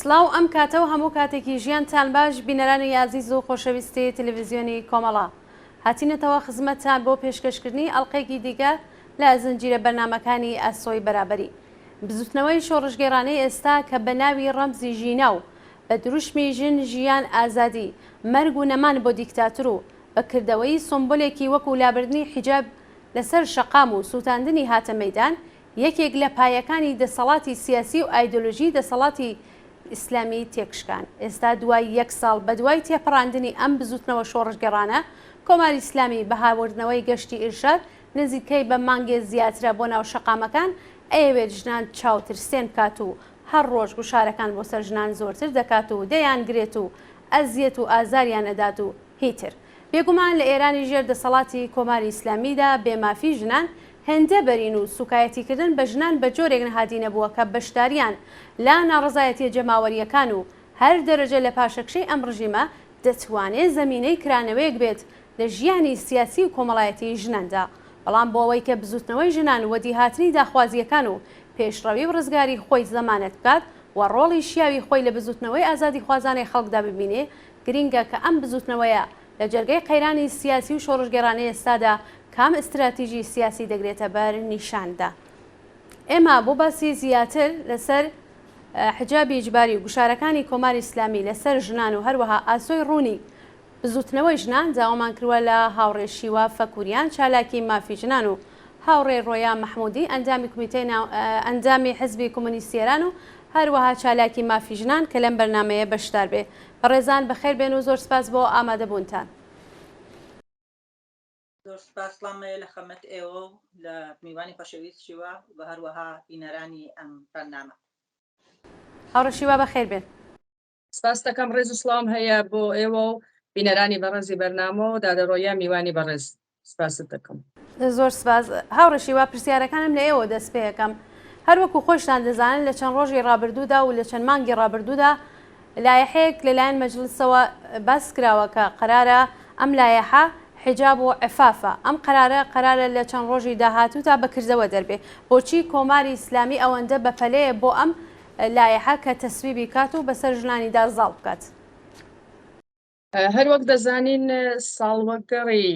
سڵاو ئەم کاتە و هەموو کاتێکی ژیانتان باش بینەرانی ئازیز و خۆشەویستی تەلەڤیزیۆنی کۆمەڵە هاتینەتەوە خزمەتتان بۆ پێشکەشکردنی ئەڵلقەیەکی دیکە لە زنجیرە بەرنامەکانی ئاسۆی بەرابەری بزوتنەوەی شۆڕشگێڕانەی ئێستا کە بە ناوی ڕەمزی ژینا و بە دروشمی ژن ژیان ئازادی مەرگ و نەمان بۆ دیکتاتور و بە کردەوەی سۆمبولێکی وەکو لابردنی حیجاب لەسەر شەقام و سوتاندنی هاتە مەیدان، یەکێک لە پایەکانی دەسەڵاتی سیاسی و ئایدۆلۆژی دەسەڵاتی ئیسلامی تێکشکان. ئێستا دوای یەک ساڵ بەدوای تێپەڕاندنی ئەم بزوتنەوە شۆڕشگێڕانە، کۆماری ئیسلامی بە هاوردنەوەی گەشتی ئیرشاد نزیکەی بە مانگێ زیاترە بۆ ناو شەقامەکان ئەیەوێت ژنان چاوترسێن بکات و هەر ڕۆژ گوشارەکان بۆ سەر ژنان زۆرتر دەکات و دەیانگرێت و ئەزیەت و ئازاریان ئەدات و هیتر. بێگومان لە ئێرانی ژێر دەسەڵاتی کۆماری ئیسلامیدا بێ مافی ژنان هێندە بەرین و سوکایەتیکردن بە ژنان بە جۆرێک نەهادینە بووە کە بەشداریان لە ناڕەزایەتیە جەماوەرییەکان و هەر دەرەجە لە پاشەکشەی ئەم ڕژیمە دەتوانێ زەمینەی کرانەوەیەک بێت لە ژیانی سیاسی و کۆمەڵایەتی ژناندا. بەڵام بۆ ئەوەی کە بزوتنەوەی ژنان وەدیهاتنی داخوازییەکان و پێشڕەوی و ڕزگاری خۆی زەمانەت بکات و ڕۆڵی شیاوی خۆی لە بزوتنەوەی ئازادیخوازانەی خەڵکدا ببینێ گرینگە کە ئەم بزوتنەوەیە لە جەرگەی قەیرانی سیاسی و شۆڕشگێڕانەی ئێستادا کام ئیستراتیژی سیاسی دەگرێتە بەر نیشان دا. ئێمە بۆ باسی زیاتر لەسەر حجابی ئیجباری و گوشارەکانی کۆماری ئیسلامی لەسەر ژنان و هەروەها ئاسۆی ڕوونی بزوتنەوەی ژنان داوامان کردوە لە هاوڕێ شیوا فەکوریان چالاکی مافی ژنان و هاوڕێ ڕۆیا مەحمودی ئەندامی کومیتەی ئەندامی حزبی کۆمۆنیستی ئێران و هەروەها چالاکی مافی ژنان کە لەم بەرنامەیە بەشدار بێ. بەڕێزان بەخێر بێن و زۆر سپاس بۆ ئامادەبوونتان. زۆر سپاس سڵام هەیە لە خەمەت ئێوە و لە میوانی خۆشەویست شیوا و هەروەها بینەرانی ئەم بەرنامە. هاوڕێ شیوا بەخێر بێن. سپاست دەکەم ڕێز و سڵاوم هەیە بۆ ئێوە و بینەرانی بەڕێزی بەرنامە و دادە ڕۆیا میوانی بەڕێز سپاست دەکەم. زۆر سپاس هاوڕێ شیوا پرسیارەکانم لە ئێوە دەست پێ ئەکەم هەروەکو خۆشتان دەزانن لە چەند ڕۆژی ڕابردوودا و لە چەند مانگی ڕابردوودا لایەحەیەک لەلایەن مەجلسەوە باس کراوە کە قەرارە ئەم لایەحە حیجاب و عفافە ئەم قەرارە قەرارە لە چەند ڕۆژی داهاتووتا بە کردەوە دەربێ بۆچی کۆماری ئیسلامی ئەوەندە بەپەلەیە بۆ ئەم لایحە کە تەسویبی کات و بەسەر ژنانیدا زاڵ بکات. هەر وەک دەزانین ساڵوەگەڕی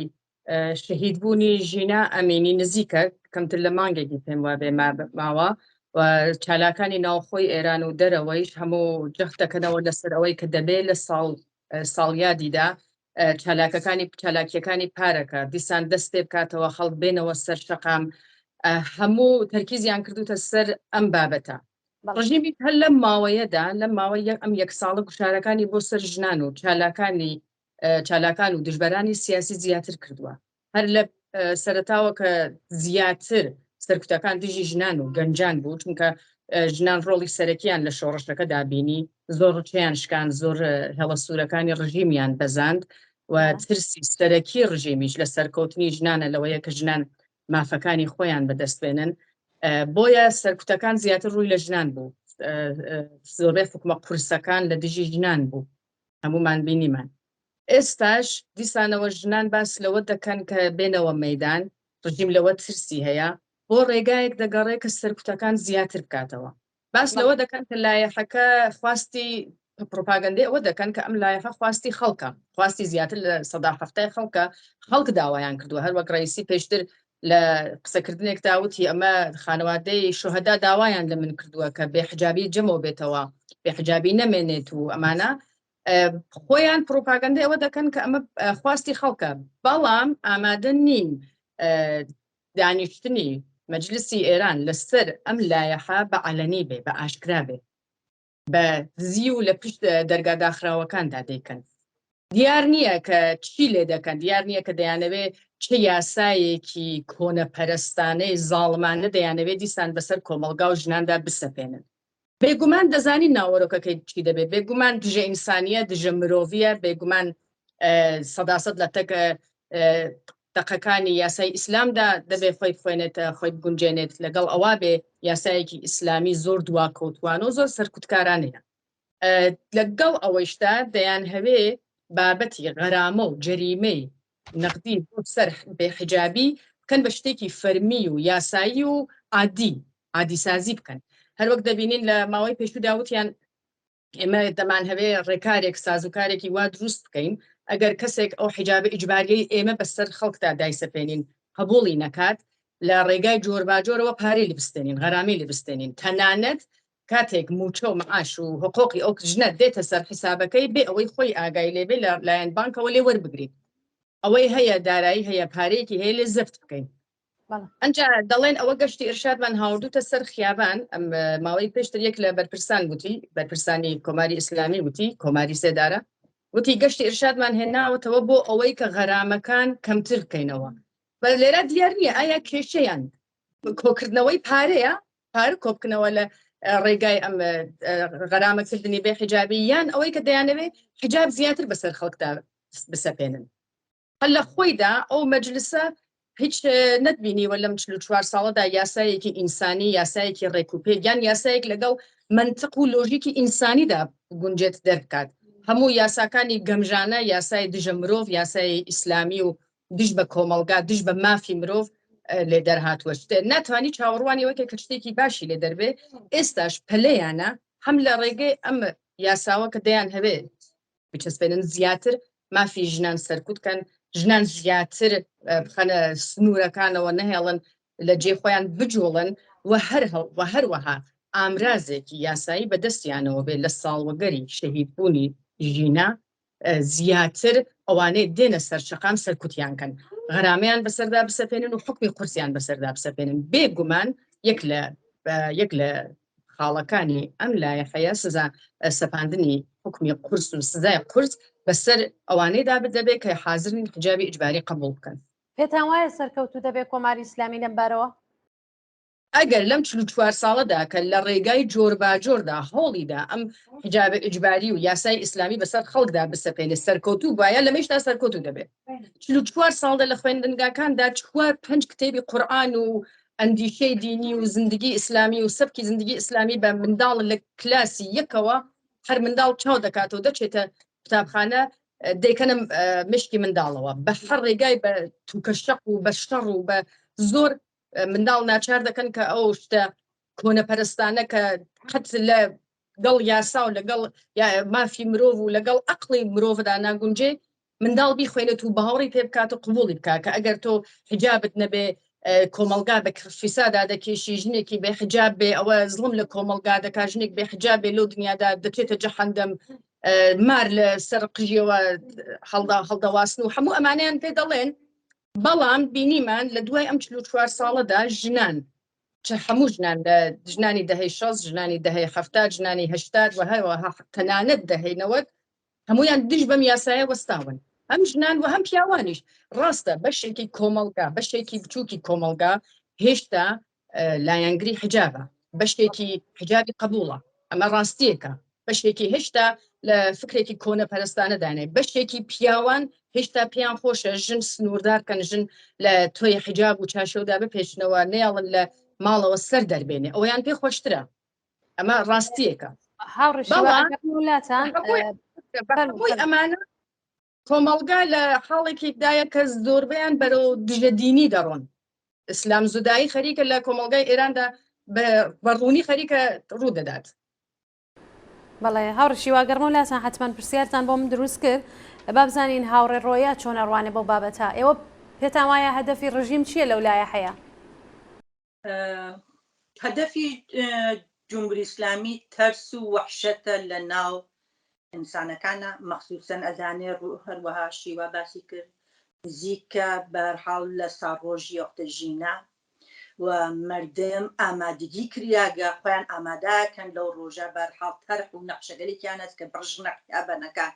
شەهیدبوونی ژینا ئەمینی نزیکە، کەمتر لە مانگێکی پێم وابێ ماوە و چالاکانی ناوخۆی ئێران و دەرەوەیش هەموو جەخت دەکەنەوە لەسەر ئەوەی کە دەبێ لە ساڵ ساڵیادیدا چالاکەکانی چالاکیەکانی پارەکە دیسان دەست پێ بکاتەوە خەڵک بێنەوە سەر شەقام هەموو تەرکیزیان کردوتە سەر ئەم بابەتە ڕژیمی هەر لەم ماوەیەدا لەم ماوەی یەک ئەم یەک ساڵە گوشارەکانی بۆ سەر ژنان و چالاکانی چالاکان و دژبەرانی سیاسی زیاتر کردووە هەر لە سەرەتاوە کە زیاتر سەرکوتەکان دژی ژنان و گەنجان بوو چونکە ژنان ڕۆڵی سەرەکیان لە شۆڕشەکەدا بینی زۆر ڕچیان شکان زۆر هێڵە سوورەکانی ڕژیمیان بەزاند و ترسی سەرەکی ڕژیمیش لە سەرکەوتنی ژنانە لەوەیە کە ژنان مافەکانی خۆیان بەدەست بێنن بۆیە سەرکوتەکان زیاتر ڕووی لە ژنان بوو زۆربەی حکومە قورسەکان لە دژی ژنان بوو هەمومان بینیمان ئێستاش دیسانەوە ژنان باس لەوە دەکەن کە بێنەوە مەدان ڕژیم لەوە ترسی هەیە بۆ ڕێگایەک دەگەڕێ کە سەرکوتەکان زیاتر بکاتەوە باس لەوە دەکەن کە لایەحەکە خواستی پڕۆپاگەندەی ئەوە دەکەن کە ئەم لایەحە خواستی خەڵکە خواستی زیاتر لە 70 خەڵکە خەڵک داوایان کردووە هەر وەک ڕئیسی پێشتر لە قسەکردنێکدا وتی ئەمە خانەوادەی شوهەدا داوایان لە من کردووە کە بێحجابی جەمەوە بێتەوە بێحجابی نەمێنێت و ئەمانە خۆیان پڕۆپاگەندەی ئەوە دەکەن کە ئەمە خواستی خەڵکە بەڵام ئامادە نین دانیشتنی مەجلسی ئێران لەسەر ئەم لایەحە بە عەلەنی بێ، بە ئاشکرا بێ، بە دزی و لە پشت دەرگا داخراوەکاندا دەیکەن. دیار نییە کە چی لێ دەکەن، دیار نییە کە دەیانەوێ چ یاسایەکی کۆنەپەرستانەی زاڵمانە دەیانەوێ دیسان بەسەر کۆمەڵگا و ژناندا بسەپێنن. بێگومان دەزانین ناوەرۆکەکەی چی دەبێت، بێگومان دژە ئینسانییە، دژە مرۆڤییە، بێگومان سەداسەد لە تەک دەقەکانی یاسای ئیسلامدا دەبێ خۆی بخوێنێت، خۆی بگونجێنێت، لەگەڵ ئەوە بێ یاسایەکی ئیسلامی زۆر دواکەوتوانە و زۆر سەرکوتکارانەیە. لەگەڵ ئەوەیشدا دەیانهەوێ بابەتی غەرامە و جەریمەی نەقدی بۆ سەر بێحیجابی بکەن بە شتێکی فەرمی و یاسایی و عادی، عادیسازی بکەن. هەروەک دەبینین لە ماوەی پێشوودا وتیان. ئێمە دەمانهەوێ ڕێکارێک سازوکارێکی وا دروست بکەین ئەگەر کەسێک ئەو حیجابە ئیجباریەی ئێمە بەسەر خەڵکدا دایسەپێنین قبوڵی نەکات لە ڕێگای جۆرباجۆرەوە پارەی لێ بستێنین غەرامەی لێ بستێنین تەنانەت کاتێک موچە و معاش و حقوقی ئەو ژنە دێتە سەر حیسابەکەی بێ ئەوەی خۆی ئاگای لێبێ لە لایەن بانکەوە لێ وەربگرین ئەوەی هەیە دارایی هەیە پارەیەکی هەیە لێ زەفت بکەین. ئەنجا دەڵێن ئەوە گەشتی ئیرشادمان هاوردوتە سەر خیابان. ئەم ماوەی پێشتر یەک لە بەرپرسان وتی، بەرپرسانی کۆماری ئیسلامی وتی، کۆماری سێدارە وتی گەشتی ئیرشادمان هێناوەتەوە بۆ ئەوەی کە غەرامەکان کەمتر بکەینەوە. بە لێرە دیار نییە ئایا کێشەیان کۆکردنەوەی پارەیە، پارە کۆبکەنەوە لە ڕێگای ئەم غەرامەکردنی بێ حیجابی، یان ئەوەی کە دەیانەوێت حیجاب زیاتر بەسەر خەڵکدا بسەپێنن. هەر لە خۆیدا ئەو مەجلسە هیچ نەتبینیوە لەم 44 ساڵەدا یاسایەکی ئینسانی، یاسایەکی ڕێکوپێک یان یاسایەک لەگەڵ مەنتق و لۆژیکی ئینسانیدا بگونجێت دەربکات. هەموو یاساکانی گەمژانە، یاسای دژە مرۆڤ، یاسای ئیسلامی و دژ بە کۆمەڵگا، دژ بە مافی مرۆڤ لێ دەرهاتووە. ناتوانی چاوەڕوانی وەکێک کە شتێکی باشی لێ دەربێ. ئێستاش پەلەیانە هەم لە ڕێگەی ئەم یاساوە کە دەیان هەوێ بچەسپێنن زیاتر مافی ژنان سەرکوت کەن، ژنان زیاتر بخەنە سنوورەکانەوە، نەهێڵن لە جێ خۆیان بجوڵن و و هەروەها ئامرازێکی یاسایی بەدەستیانەوە بێت لە ساڵوەگەری شەهیدبوونی ژینا زیاتر ئەوانەی دێنە سەر شەقام سەرکوتیان کەن، غەرامەیان بەسەردا بسەپێنن و حوکمی قورسیان بەسەردا بسەپێنن. بێ گومان یەک لە یەک لە خاڵەکانی ئەم لایەحەیە سزا سەپاندنی حوکمی قورس و سزای قورس بەسەر ئەوانەیدا بدەبێت کە حازرن حجابی ئیجباری قبوڵ بکەن. پێتان وایە سەرکەوتوو دەبێت کۆماری ئیسلامی لەم بارەوە؟ ئەگەر لەم 44 ساڵەدا کە لە ڕێگای جۆرباجۆردا هەوڵیدا ئەم حجابە ئیجباری و یاسای ئیسلامی بەسەر خەڵکدا بسەپێنێ سەرکەوتوو بایە لەمەیشدا سەرکەوتوو دەبێت. 44 ساڵدە لە خوێندنگاکاندا چوار پەنج کتێبی قورئان و ئەندیشەی دینی و زندگی ئیسلامی و سەبکی زندگی ئیسلامی بە منداڵ لە کلاسی یەکەوە هەر منداڵ چاو دەکاتەوە دەچێتە قوتابخانە دەیکەنە مشکی منداڵەوە بە هەر ڕێگای بە توکە شەق و بە شەڕ و بە زۆر منداڵ ناچار دەکەن کە ئەو شتە کۆنەپەرستانە کە قەت لە گەڵ یاسا و لەگەڵ مافی مرۆڤ و لەگەڵ ئەقڵی مرۆڤدا ناگونجێ منداڵ بیخوێنێت و باوەڕی پێ بکات و قبوڵی بکات کە ئەگەر تۆ حیجابت نەبێ کۆمەڵگا بە فیسادا دەکێشی، ژنێکی بێ حیجاب بێ ئەوە زڵم لە کۆمەڵگا دەکات، ژنێک بێ حیجاب بێ لەو دنیادا دەچێتە جەحەندەم، مار لە سەر قژیەوە هەڵدا هەڵدەواسن و هەموو ئەمانەیان پێ دەڵێن. بەڵام بینیمان لە دوای ئەم 44 ساڵەدا ژنان چ هەموو ژنان لە ژنانی دەهەی 60 ژنانی دەهەی 70 ژنانی 80 و هەروەها تەنانەت دەهەی 90 هەموویان دژ بەم یاسایە وەستاون، هەم ژنان و هەم پیاوانیش. ڕاستە بەشێکی کۆمەڵگا، بەشێکی بچووکی کۆمەڵگا هێشتا لایەنگری حجابە، بەشێکی حجابی قبوڵە، ئەمە ڕاستیەکە، بەشێکی هێشتا لە فکرێکی کۆنە پەرستانەدانێ، بەشێکی پیاوان هێشتا پێیان خۆشە ژن سنووردار کەن، ژن لە تۆی حجاب و چاشەودا بپێچنەوە، نەیەڵن لە ماڵەوە سەر دەربێنێ، ئەویان پێ خۆشترە. ئەمە ڕاستیەکە. هەمووی ئەمانە کۆمەڵگا لە حاڵێکیدایە کە زۆربەیان بەرەو دژە دینی دەڕۆن. ئیسلام زودایی خەریکە لە کۆمەڵگای ئێراندا بە ڕوونی خەریکە ڕوو دەدات. بەڵێ هاوڕێ شیوا گەرمە لاتان حتمما پرسیارتان بۆ من دروست کرد با بزانین هاوڕێ ڕۆیا چۆن ئەڕوانێ بەو بابەتە ئێوە پێتان وایە هەدەفی ڕژیم چییە لەو لایە هەیە؟ هەدەفی جمهوری ئیسلامی تەرس و وەحشەتە لە ناو ئینسانەکانە مەخسوسەن ئەزانێ هەروەها شیوا باسی کرد نزیکە بەرحاڵ لە ساڕۆژی وەختە ژینا و مردم ئامادگی کریاگە خۆیان ئامادەکەن لەو ڕۆژە بەرحاڵ تەرح و نەخشەگەلێکیان هەست کە بڕژنە خیابەنەکان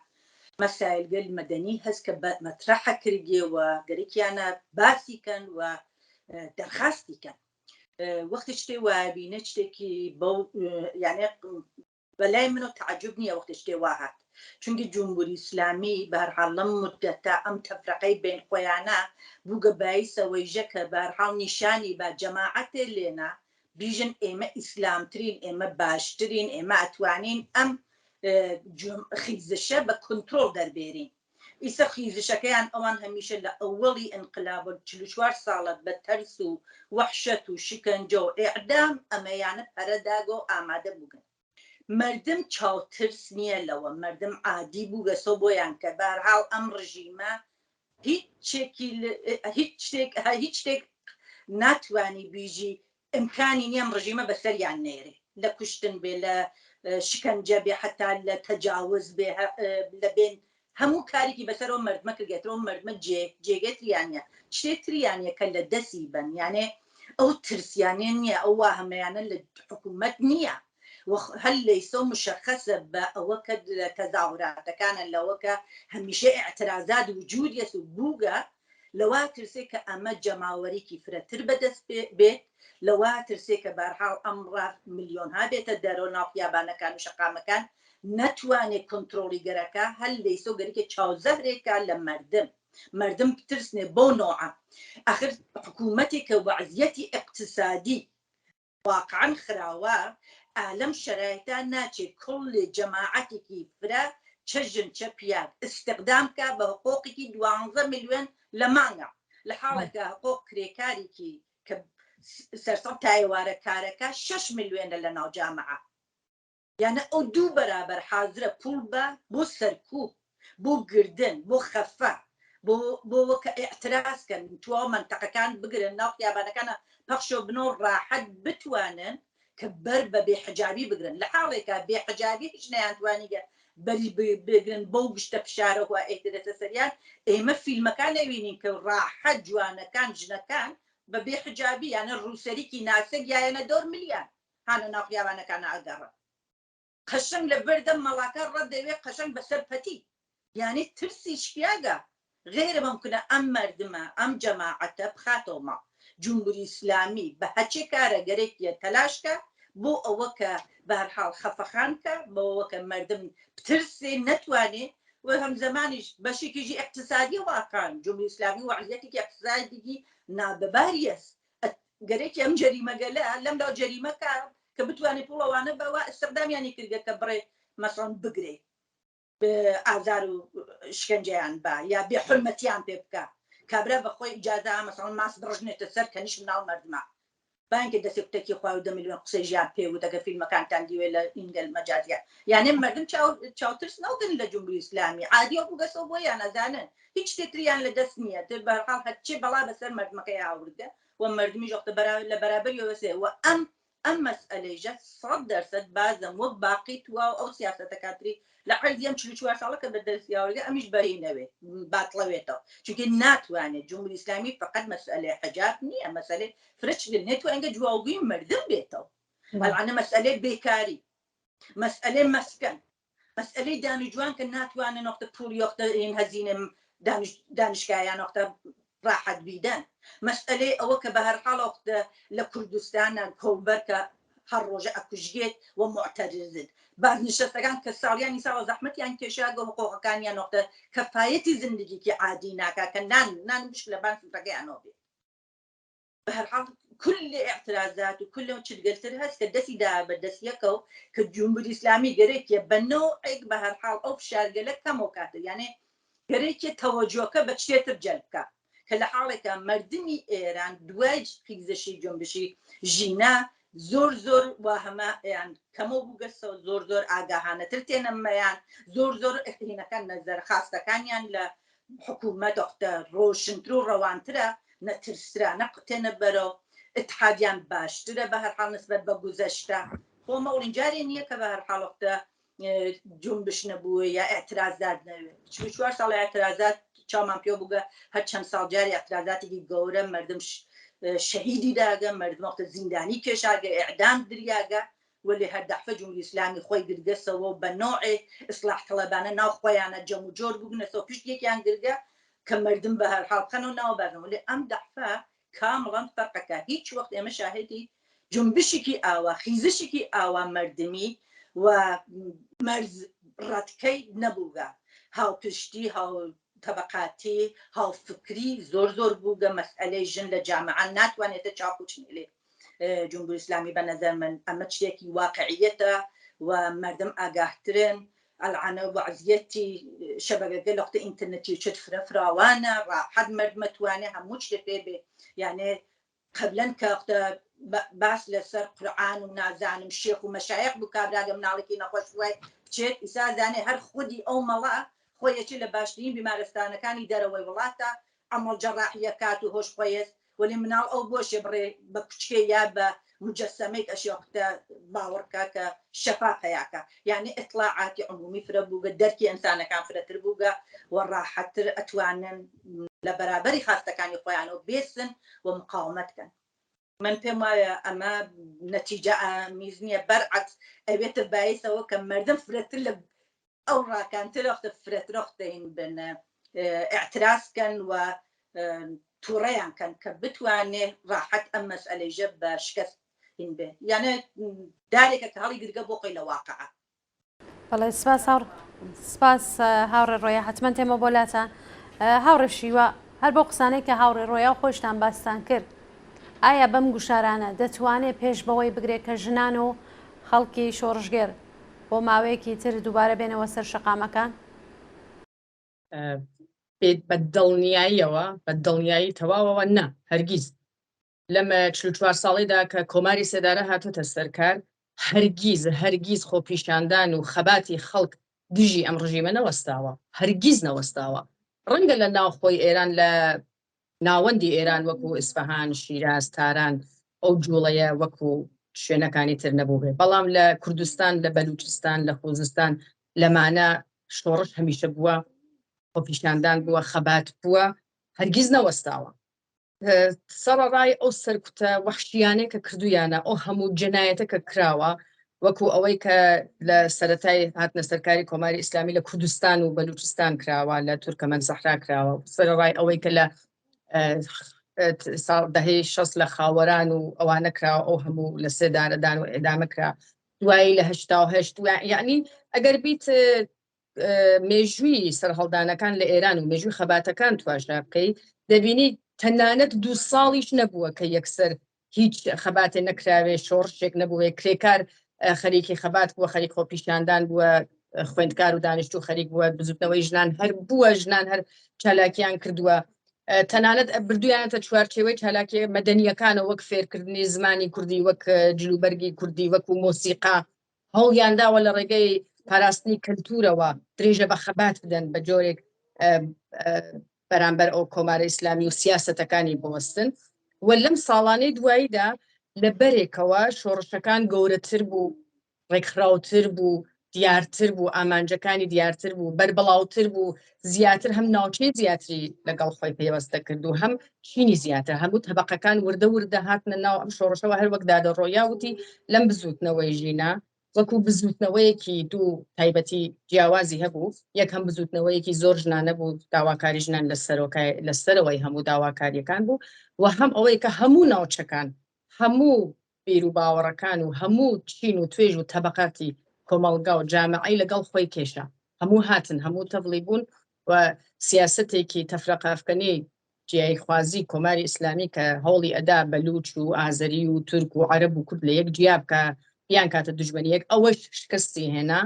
مەسایلگەل مەدەنی هەست کە مەترەحە کردێ و گەرەکیانە باسی کەن و دەرخواستی کەن. وەختی شتێ وایە بینە شتێکی بەو یانێ بەلای منەوە تەعجوب نییە وەختی شتێ وا هات، چونکی جمهوری ئیسلامی بەهەرحاڵ لەم مدەتە ئەم تەفرەقەی بین خۆیانە بووگە بایسە وەیژە کە بەهەرحاڵ نیشانی با جەماعەتێ لێنا بیژن ئێمە ئیسلامترین ئێمە باشترین ئێمە ئەتوانین ئەم خیزشە بە کونترۆڵ دەربێرین. ئیسە خیزشەکەیان ئەوان هەمیشە لە ئەوەڵی ئینقلاب و 44 ساڵە بە تەرس و وەحشەت و شکەنجە و ئێعدام ئەمەیانە پەرە داگە و ئامادە بووگن. مەردم چاوترس نییە لەوە، مەردم عادی بووگەسەو بۆیان کە بەهەرحاڵ ئەم ڕژیمە هیچ چێکی هیچ شتێک هیچ شتێک ناتوانی بیژی ئیمکانی نیە ئەم ڕژیمە بەسەریان نێرێ لە کوشتن بێ لە شکەنجە بێ حەتا لە تەجاوز بێ لە بێن هەموو کارێکی بەسەر ئەو مەردمە کردگێتر ئەو مەردمە جێ جێگەی تریان نیە شتێ تریان نیە کە لە دەسی بەن یانێ ئەو ترسیانێ نیە ئەو واهمەیانە لە حکوومەت نییە و هەر لەیسە و مشەخەسە بە ئەوە کە لە تەزاهوراتەکانە لەوە کە هەمیشە ئیعترازات وجود یەس و بووگە لەوە ترسێ کە ئەمە جەماوەریکی فرەتر بەدەست بێت، لەوە ترسێ کە بەهەرحاڵ ئەمڕە ملیۆنها بێتە دەرۆ ناو خیابانەکان و شەقامەکان نەتوانێ کۆنترۆڵی گەرەکە هەر لەیسۆ گەریکە چاوزەهرێکا لە مەردم مەردم بترسنێ بەو نەوعە ئەخر حکوومەتێک کە وەعزیەتی ئیقتسادی واقعەن خراوە ئا لەم شەرایتە ناچێ کوڵێ جەماعەتێکی فرە چە ژن چە پیاگ ئستقدام کا بە هقۆقێکی دوانزە ملیۆن لە مانگا لە حاڵێکا هقۆق کرێکارێکی کە سەرسەد تا ئێوارە کارەکا شەش ملیۆنە لە ناو جامعە. یانە ئەو دوو بەرابەر حازرە پوڵ با بۆ سەرکوب، بۆ گردن، بۆ خەفە، بۆ بۆ وە کە ئیعتراز کەن، تواو مەنتەقەکان بگرن، ناو خیابانەکانا پەخشەو بنەو ڕاحەت بتوانن کە بەر بە بێ حجابی بگرن، لە حاڵێکا بێ حجابی هیچ نەیانتوانیگە بەری بگرن بەو گشتە فشارەوه ئەیترێتە سەریان، ئێمە فیلمەکان ئەوینین کە ڕاحەت جوانەکان ژنەکان بە بێ حجابی یانە ڕووسەریکی ناسک یایەنە دەور ملیان. هانە ناو خیابانەکانا ئەگەڕن قەشەنگ لە بەردەم مەڵاکە ڕەت دەوێ قەشەنگ بەسەر پەتی یانی ترسی شکیاگە غەیرە مەمکنە ئەم مەردمە ئەم جەماعەتە بخاتەوە ماڵ جمهوری ئیسلامی بە هەچێ کارە گەرەکیە تەلاش کا بۆ ئەوە کە بەهەرحاڵ خەفەخان کا بەوە کە مەردم بترسێ نەتوانێ و هەمزەمانیش بەشێکیژی ئیقتسادیە واقعا جمهوری ئیسلامی وەعزیەتێکی ئیقتسادیکی نابەباریەس گەرەکی ئەم جەریمەگەلە لەم لاو جەریمە کا کە بتوانێ پوڵ ئەوانە بە وا ئیستخدامیانی کردگە کە بڕێ مەسەڵەن بگرێ ئازار و شکەنجەیان با یا بێ حورمەتیان پێ بکا کابرا بە خۆی ئیجازە مەسەڵەن ماس بڕژنێتە سەر کەنیش مناڵ مەردمە بانکە دەسێ کوتەکی خوای و دە ملیۆن قسەی ژیان پێ وت ئەگەر فیلمەکانتان دیوێ لە ئینگەل مەجازیە یانێ مەردم چاو چاوترس نەوگن لە جمهوری ئیسلامی عادیەو بووگەسەوە بۆیان ئەزانن هیچ شتێ تریان لە دەست نییە تر بەهەرحاڵ هەرچێ بەڵا بەسەر مەردمەکەی هاوردگە و مەردمیش وەختە بەرا لە بەرابەریەوە سێ و ئەم ئەم مەسئەلەیشە 100% بازم وەک باقی تواو ئەو سیاسەتەکانتری لە عەرزی ئەم 44 ساڵە کە بە دەست یاوەگە ئەمیش بەری نەوێ باتڵەوێتەوە چونکە ناتوانێت جمهوری ئیسلامی فقط مەسئلەی حجاب نییە مەسئلەی فرە چگن نێتوانگە جواوگوی مردم بێتەوە ئەلعانە مەسئلەی بێکاری مەسئلەی مەسکەن مەسئەلەی دانیجوان کە ناتوانن نۆختە پوڵ یۆختە ین هەزینە دانش دانشگایان نۆختە ڕاحەت بیدەن مەسئەلەی ئەوە کە بە هەرحاڵ ئۆختە لە کوردستانە کۆڵبەر کە هەر ڕۆژە ئەکوژرێت و موعتەرزن بازنشەستەکان کە ساڵیانی ساڵە زەحمەتیان کێشاگە حقوقەکانیان نۆختە کەفایەتی زندگیکی عادی ناکا کە نان نان وشک لە بان سفرەکەیانەوە بێت. بەهەرحاڵ کل ئیعترازات و کل چتگەلتر هەس کە دەسی دا بە دەس یەکەو کە جمهوری ئیسلامی گەرەکیە بە نەوعێک بە هەرحاڵ ئەو فشارگەلە کەمەو کاتە یانێ گەرەکیە تەوەجۆکە بە چتێتر جەلب کا کە لە حاڵێکا مەردمی ئێران دوای خیزشی جنبشی ژینا زۆر زۆر واهمە یان کەمەو بووگەسەوە زۆر زۆر ئاگاهانەتر تێنە مەیان زۆر زۆر هینەکان نەزەر خاستەکانیان لە حکوومەت وەختە ڕۆشنتر و ڕەوانترە نە ترسترا نە قتێنە بەرەو اتحادیان باشترە بە هەر حاڵ نسبەت بە گوزەشتە خۆ مەوڵین جارێ نییە کە بە هەر حاڵ وەختە جنبش نەبووە یا اعترازات نەوێ 44 ساڵ اعترازات چاومان پێ بووگە هەر چەند ساڵ جاری اعترازاتێکی گەورە مردم شەهیدی داگە مردم وەختە زیندانی کێشاگە ئەعدام دریاگە وەلێ هەر دەعفە جمهوری ئیسلامی خوەی گرگەسەوە و بە نەوعێ ئیسڵاح تەڵەبانە ناو خوەیانە جەم و جۆر بووگنەسەوە پشت یەکیان گرگە کە مەردم بە هەر حاڵ بخەنەو ناو بەرنەوە وەلێ ئەم دەعفە کامڵەن فەرقەکە هیچ وەخت ئێمە شاهێدی جونبشێکی ئاوا خیزشێکی ئاوا مەردمی و مەرز ڕەتکەی نەبووگە هاوپشتی هاو تەبەقاتی هاوفکری زۆر زۆر بووگە مەسئەلەی ژن لە جامعە ناتوانێتە چاقوچنێ لێ جمهوری ئیسلامی بە نەزەر من ئەمە شتێکی واقعیەتە و مردم ئاگاهترن ئەلعانە وەعزیەتی شەبەکەگە لەختە ئینتەرنێتی و چت فرە فراوانە ڕاحەت مردمە توانێ هەموو شتێ پێ بێ یانێ قبلەن کە وەختە باس لەسەر قورعان و نازانم شێخ و مەشایخ بوو کابرا لە مناڵێکی نەخۆش وای بچێت ئیسا زانێ هەر خودی ئەو مەڵا خۆی ئەچێ لە باشترین بیمارستانەکانی دەرەوەی وڵاتە عەمەڵ جەڕاحیە کات و هۆش خۆیەس وەلی مناڵ ئەو بۆشێ بڕێ بە کوچکێ یا بە موجەسەمەیک ئەشێ وەختە باوەڕ کا کە شەفا پەیا کا یانی ئیتڵاعاتی عمومی فرە بووگە دەرکی ئنسانەکان فرەتر بووگە و ڕاحەتتر ئەتوانن لە بەرابەری خاستەکانی خۆیانەوە بێسن و مقاومەت کەن. من پێم وایە ئەمە نەتیجە ئامیز نییە بەرعەکس ئەوێتە بایسەوە کە مردم فرەتر لە ئەو ڕاکانتر وەختە فرەتر وەختەین بن اعتراض کەن و تووڕەیان کەن کە بتوانێ ڕاحەت ئەم مەسئلەیژە بە شکست هین بێ یانە دارێکە کە هەڵی گرگە بۆ خۆی لە واقعە. بەڵێ سپاس هاوڕ سپاس هاوڕێ ڕۆیا حتمما تێمە بۆ لاتان هاوڕێ شیوا هەر بۆ قسانەی کە هاوڕێ ڕۆیا و خۆشتان باستان کرد ئایا بەم گوشارانە دەتوانێت پێش بەوەی بگرێت کە ژنان و خەڵکی شۆڕشگێر بۆ ماوەیەکی تر دووبارە بێنەوە سەر شەقامەکان؟ بە دڵنیاییەوە بە دڵنیایی تەواوەوە نا هەرگیز لەم 44 ساڵیدا کە کۆماری سێدارە هاتوتە سەرکار هەرگیز هەرگیز خۆپیشاندان و خەباتی خەڵک دژی ئەم ڕژیمە نەوەستاوە هەرگیز نەوەستاوە ڕەنگە لە ناوخۆی ئێران لە ناوەندی ئێران وەکو ئیسفەهان، شیراز، تاران ئەو جوڵەیە وەکو شوێنەکانی تر نەبووبێ، بەڵام لە کوردستان، لە بەلوچستان، لە خوزستان لەمانە شۆڕش هەمیشە بووە، خۆپیشاندان بووە، خەبات بووە، هەرگیز نەوەستاوە. سەڕەڕای ئەو سەرکوتە وەحشیانەی کە کردوویانە، ئەو هەموو جەنایەتە کە کراوە، وەکو ئەوەی کە لە سەرەتای هاتنە سەرکاری کۆماری ئیسلامی لە کوردستان و بەلوچستان کراوە، لە تورکەمەن سەحرا کراوە، سەرەڕای ئەوەی کە لە ساڵ دەهەی 60 لە خاوەران و ئەوانە کراوە، ئەو هەموو لە سێدارەدان و ئێدامە کرا، دوایی لە 88 یعنی ئەگەر بیت مێژووی سەرهەڵدانەکان لە ئێران و مێژووی خەباتەکان تواشا بکەی دەبینی تەنانەت دوو ساڵیش نەبووە کە یەکسەر هیچ خەباتێ نەکراوێ شۆڕشێک نەبووێ کرێکار خەریکی خەبات بووە خەریک خۆپیشاندان بووە خوێندکار و دانیشتوو خەریک بووە بزوتنەوەی ژنان هەر بووە ژنان هەر چالاکیان کردووە تەنانەت بردویانەتە چوارچێوەی چالاکی مەدەنیەکانەوە وەک فێرکردنی زمانی کوردی وەک جلوبەرگی کوردی وەکو مۆسیقا هەوڵیان داوە لە ڕێگەی پاراستنی کەلتورەوە درێژە بە خەبات بدەن بە جۆرێک بەرامبەر ئەو کۆمارە ئیسلامی و سیاسەتەکانی بوەستن و لەم ساڵانەی دواییدا لە بەرێکەوە شۆڕشەکان گەورەتر بوو ڕێکخراوتر بوو دیارتر بوو ئامانجەکانی دیارتر بوو بەربڵاوتر بوو زیاتر هەم ناوچەی زیاتری لەگەڵ خۆی پەیوەست دەکرد و هەم چینی زیاتر هەموو تەبقەکان وردە وردە هاتنە ناو ئەم شۆڕشەوە هەر وەک دادە ڕۆیا وتی لەم بزووتنەوەی ژینا وەکو بزووتنەوەیەکی دوو تایبەتی جیاوازی هەبوو یەک هەم بزووتنەوەیەکی زۆر ژنانە بوو داواکاری ژنان لە سەرۆکای لە سەرەوەی هەموو داواکاریەکان بوو و هەم ئەوەی کە هەموو ناوچەکان هەموو بیروباوەڕەکان و هەموو چین و توێژ و تەبەقاتی کۆمەڵگا و جامعەی لەگەڵ خۆی کێشا. هەموو هاتن، هەموو تەڤلی بوون و سیاسەتێکی تەفرەقەئەفکەنی جیاییخوازی کۆماری ئیسلامی کە هەوڵی ئەدا بەلووچ و ئازەری و تورک و عەرەب و کورد لە یەک جیا بکا، بیانکاتە دوژمنی یەک، ئەوەش شکستی هێنا.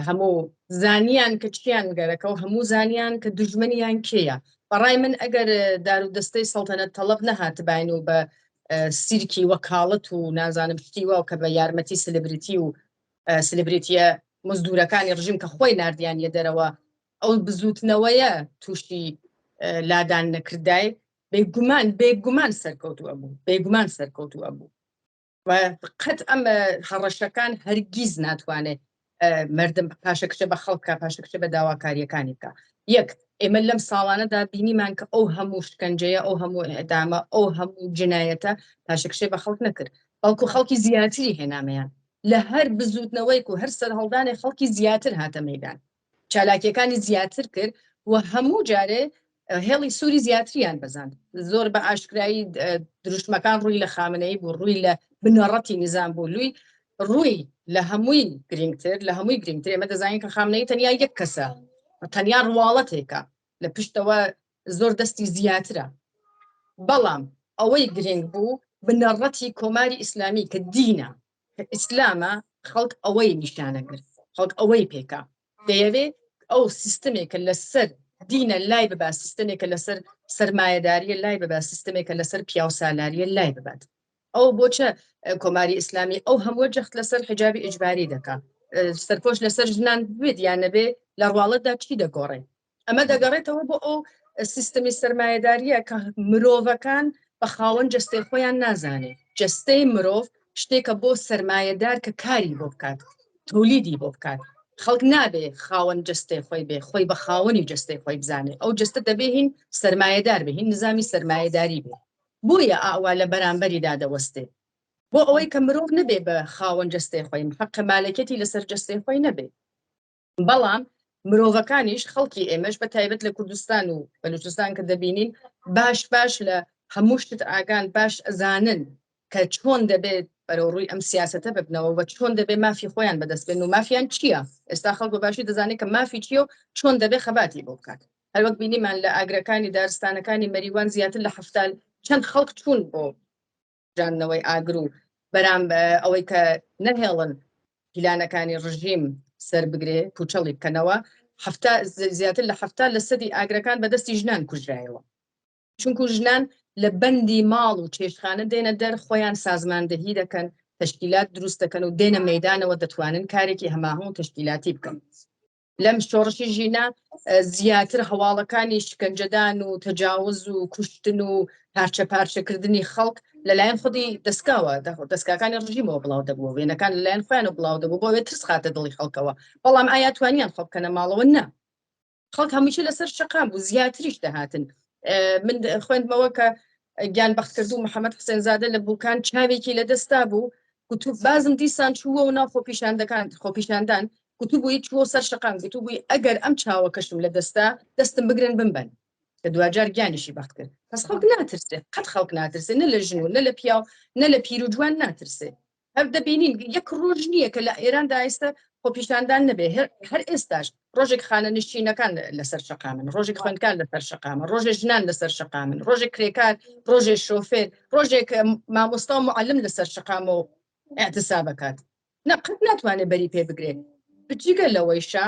هەموو زانیان کە چیان گەرەکە و هەموو زانیان کە دوژمنیان کێیە. بەڕای من ئەگەر دار و دەستەی سەڵتەنەت تەڵەب نەهاتباین و بە سیرکی وەکاڵەت و نازانم شتی واو کە بە یارمەتی سلبریتی و سلبریتیە مزدورەکانی ڕژیم کە خۆی ناردیانیە دەرەوە ئەو بزوتنەوەیە تووشی لادان نەکردای بێگومان بێگومان سەرکەوتوو ئەبوو بێگومان سەرکەوتوو ئەبوو. و قەت ئەم هەڕەشەکان هەرگیز ناتوانێت مردم پاشەکشە بە خەڵکە پاشەکشە بە داواکاریەکانی بکە یەک ئێمە لەم ساڵانەدا بینیمان کە ئەو هەموو شکنجەیە ئەو هەموو ئەدامە ئەو هەموو جنایەتە پاشەکشێ بە خەڵک نەکرد بەڵکو خەڵکی زیاتری هێنامەیان لە هەر بزوتنەوەیک و هەر سەرهەڵدانێ خەڵکی زیاتر هاتە مەدان چالاکیەکانی زیاتر کرد و هەموو جارێ هێڵی سووری زیاتریان بەزاند زۆر بە ئاشکرایی دروشمەکان ڕووی لە خامنەی بوو ڕووی لە بنەڕەتی نظام بوو لوی ڕووی لە هەمووی گرنگتر لە هەمووی گرنگتر ئێمە دەزانین کە خامنەی تەنیا یەک کەسە تەنیا ڕواڵەتێکە لە پشتەوە زۆر دەستی زیاترە بەڵام ئەوەی گرنگ بوو بنەڕەتی کۆماری ئیسلامی کە دینە کە ئیسلامە خەڵک ئەوەی نیشانە کرد خەڵک ئەوەی پێکا دەیەوێ ئەو سیستمێکە لەسەر دینە لای ببا سیستمێکە لەسەر سەرمایەداریە لای ببا سیستمێکە لەسەر پیاوسالاریە لای ببات. ئەو بۆچە کۆماری ئیسلامی ئەو هەمووە جەخت لەسەر حجابی ئیجباری دەکا؟ سەرپۆش لەسەر ژنان بێت یان نەبێ لە ڕواڵەتدا چی دەگۆڕێ؟ ئەمە دەگەڕێتەوە بۆ ئەو سیستمی سەرمایەداریە کە مرۆڤەکان بە خاوەن جەستەی خۆیان نازانێ. جەستەی مرۆڤ شتێکە بۆ سەرمایەدار کە کاری بۆ بکات، تۆلیدی بۆ بکات. خەڵک نابێ خاوەن جەستەی خۆی بێ، خۆی بە خاوەنی جەستەی خۆی بزانێ. ئەو جەستە دەبێ هین سەرمایەدار بێ، هین نزامی سەرمایەداری بێ. بۆیە ئاوا لە بەرامبەریدا دەوەستێ. بۆ ئەوەی کە مرۆڤ نەبێ بە خاوەن جەستەی خۆی، حەقە مالکیەتی لەسەر جەستەی خۆی نەبێ. بەڵام مرۆڤەکانیش خەڵکی ئێمەش بە تایبەت لە کوردستان و بەلوچستان کە دەبینین باش باش لە هەموو شت ئاگان، باش ئەزانن کە چۆن دەبێت بەرەو ڕووی ئەم سیاسەتە ببنەوە و چۆن دەبێت مافی خۆیان بەدەست بێن و مافیان چییە. ئێستا خەڵک بە باشی دەزانێت کە مافی چییە و چۆن دەبێت خەباتی بۆ بکات. هەروەک بینیمان لە ئاگرەکانی دارستانەکانی مەریوان زیاتر لە 70 چەند خەڵک چوون بۆ کوژاندنەوەی ئاگر و بەرام ئەوەی کە نەهێڵن پیلانەکانی ڕژیم سەر بگرێ پوچەڵی بکەنەوە. زیاتر لە 70 لە سەدی ئاگرەکان بەدەستی ژنان کوژرایەوە، چونکو ژنان لە بەندی ماڵ و چێشتخانە دێنە دەر، خۆیان سازماندەهی دەکەن، تەشکیلات دروست دەکەن و دێنە مەیدانەوە، دەتوانن کارێکی هەماهەنگ و تەشکیلاتی بکەن. لەم شۆڕشی ژینا زیاتر هەواڵەکانی شکەنجەدان و تەجاوز و کوشتن و پارچە پارچەکردنی خەڵک لەلایەن خودی دەستگاوە دەستگاکانی ڕژیمەوە بڵاو دەبوو، وێنەکان لەلایەن خۆیان بڵاو دەبوو بۆ ئەوەی ترس خاتە دڵی خەڵکەوە. بەڵام ئایا توانیان خۆ بکەنە ماڵەوە؟ نا، خەڵک هەمیشە لەسەر شەقام بوو، زیاتریش دەهاتن. من خوێندمەوە کە گیان بەختکردوو محەممەد حوسێنزادە لە بوکان چاوێکی لەدەستا بوو، گوتو بازم دیسان چووە و ناو خۆپیشاندەکان خۆپیشاندان، گوتوبووی چووە سەر شەقام گوتوبووی ئەگەر ئەم چاوەکەشم لەدەستا دەستم بگرن بمبەن، کە دواجار گیانیشی بەخت کرد. پس خەڵک ناترسێ، قەت خەڵک ناترسێ، نە لە ژن و نە لە پیاو نە لە پیر و جوان ناترسێ. هەر دەبینین یەک ڕۆژ نییە کە لە ئێراندا ئێستا خۆپیشاندان نەبێ. هەر ئێستاش ڕۆژێک خانەنشینەکان لەسەر شەقامن، ڕۆژێک خوێندکار لەسەر شەقامە، ڕۆژێک ژنان لەسەر شەقامن، ڕۆژێک کرێکار، ڕۆژێک شۆفێر، ڕۆژێک مامۆستا و معلم لەسەر شەقامە و اعتصابەکات. نە قەت ناتوانێت بەری پێ بگرێت. بجگە لەوەیشا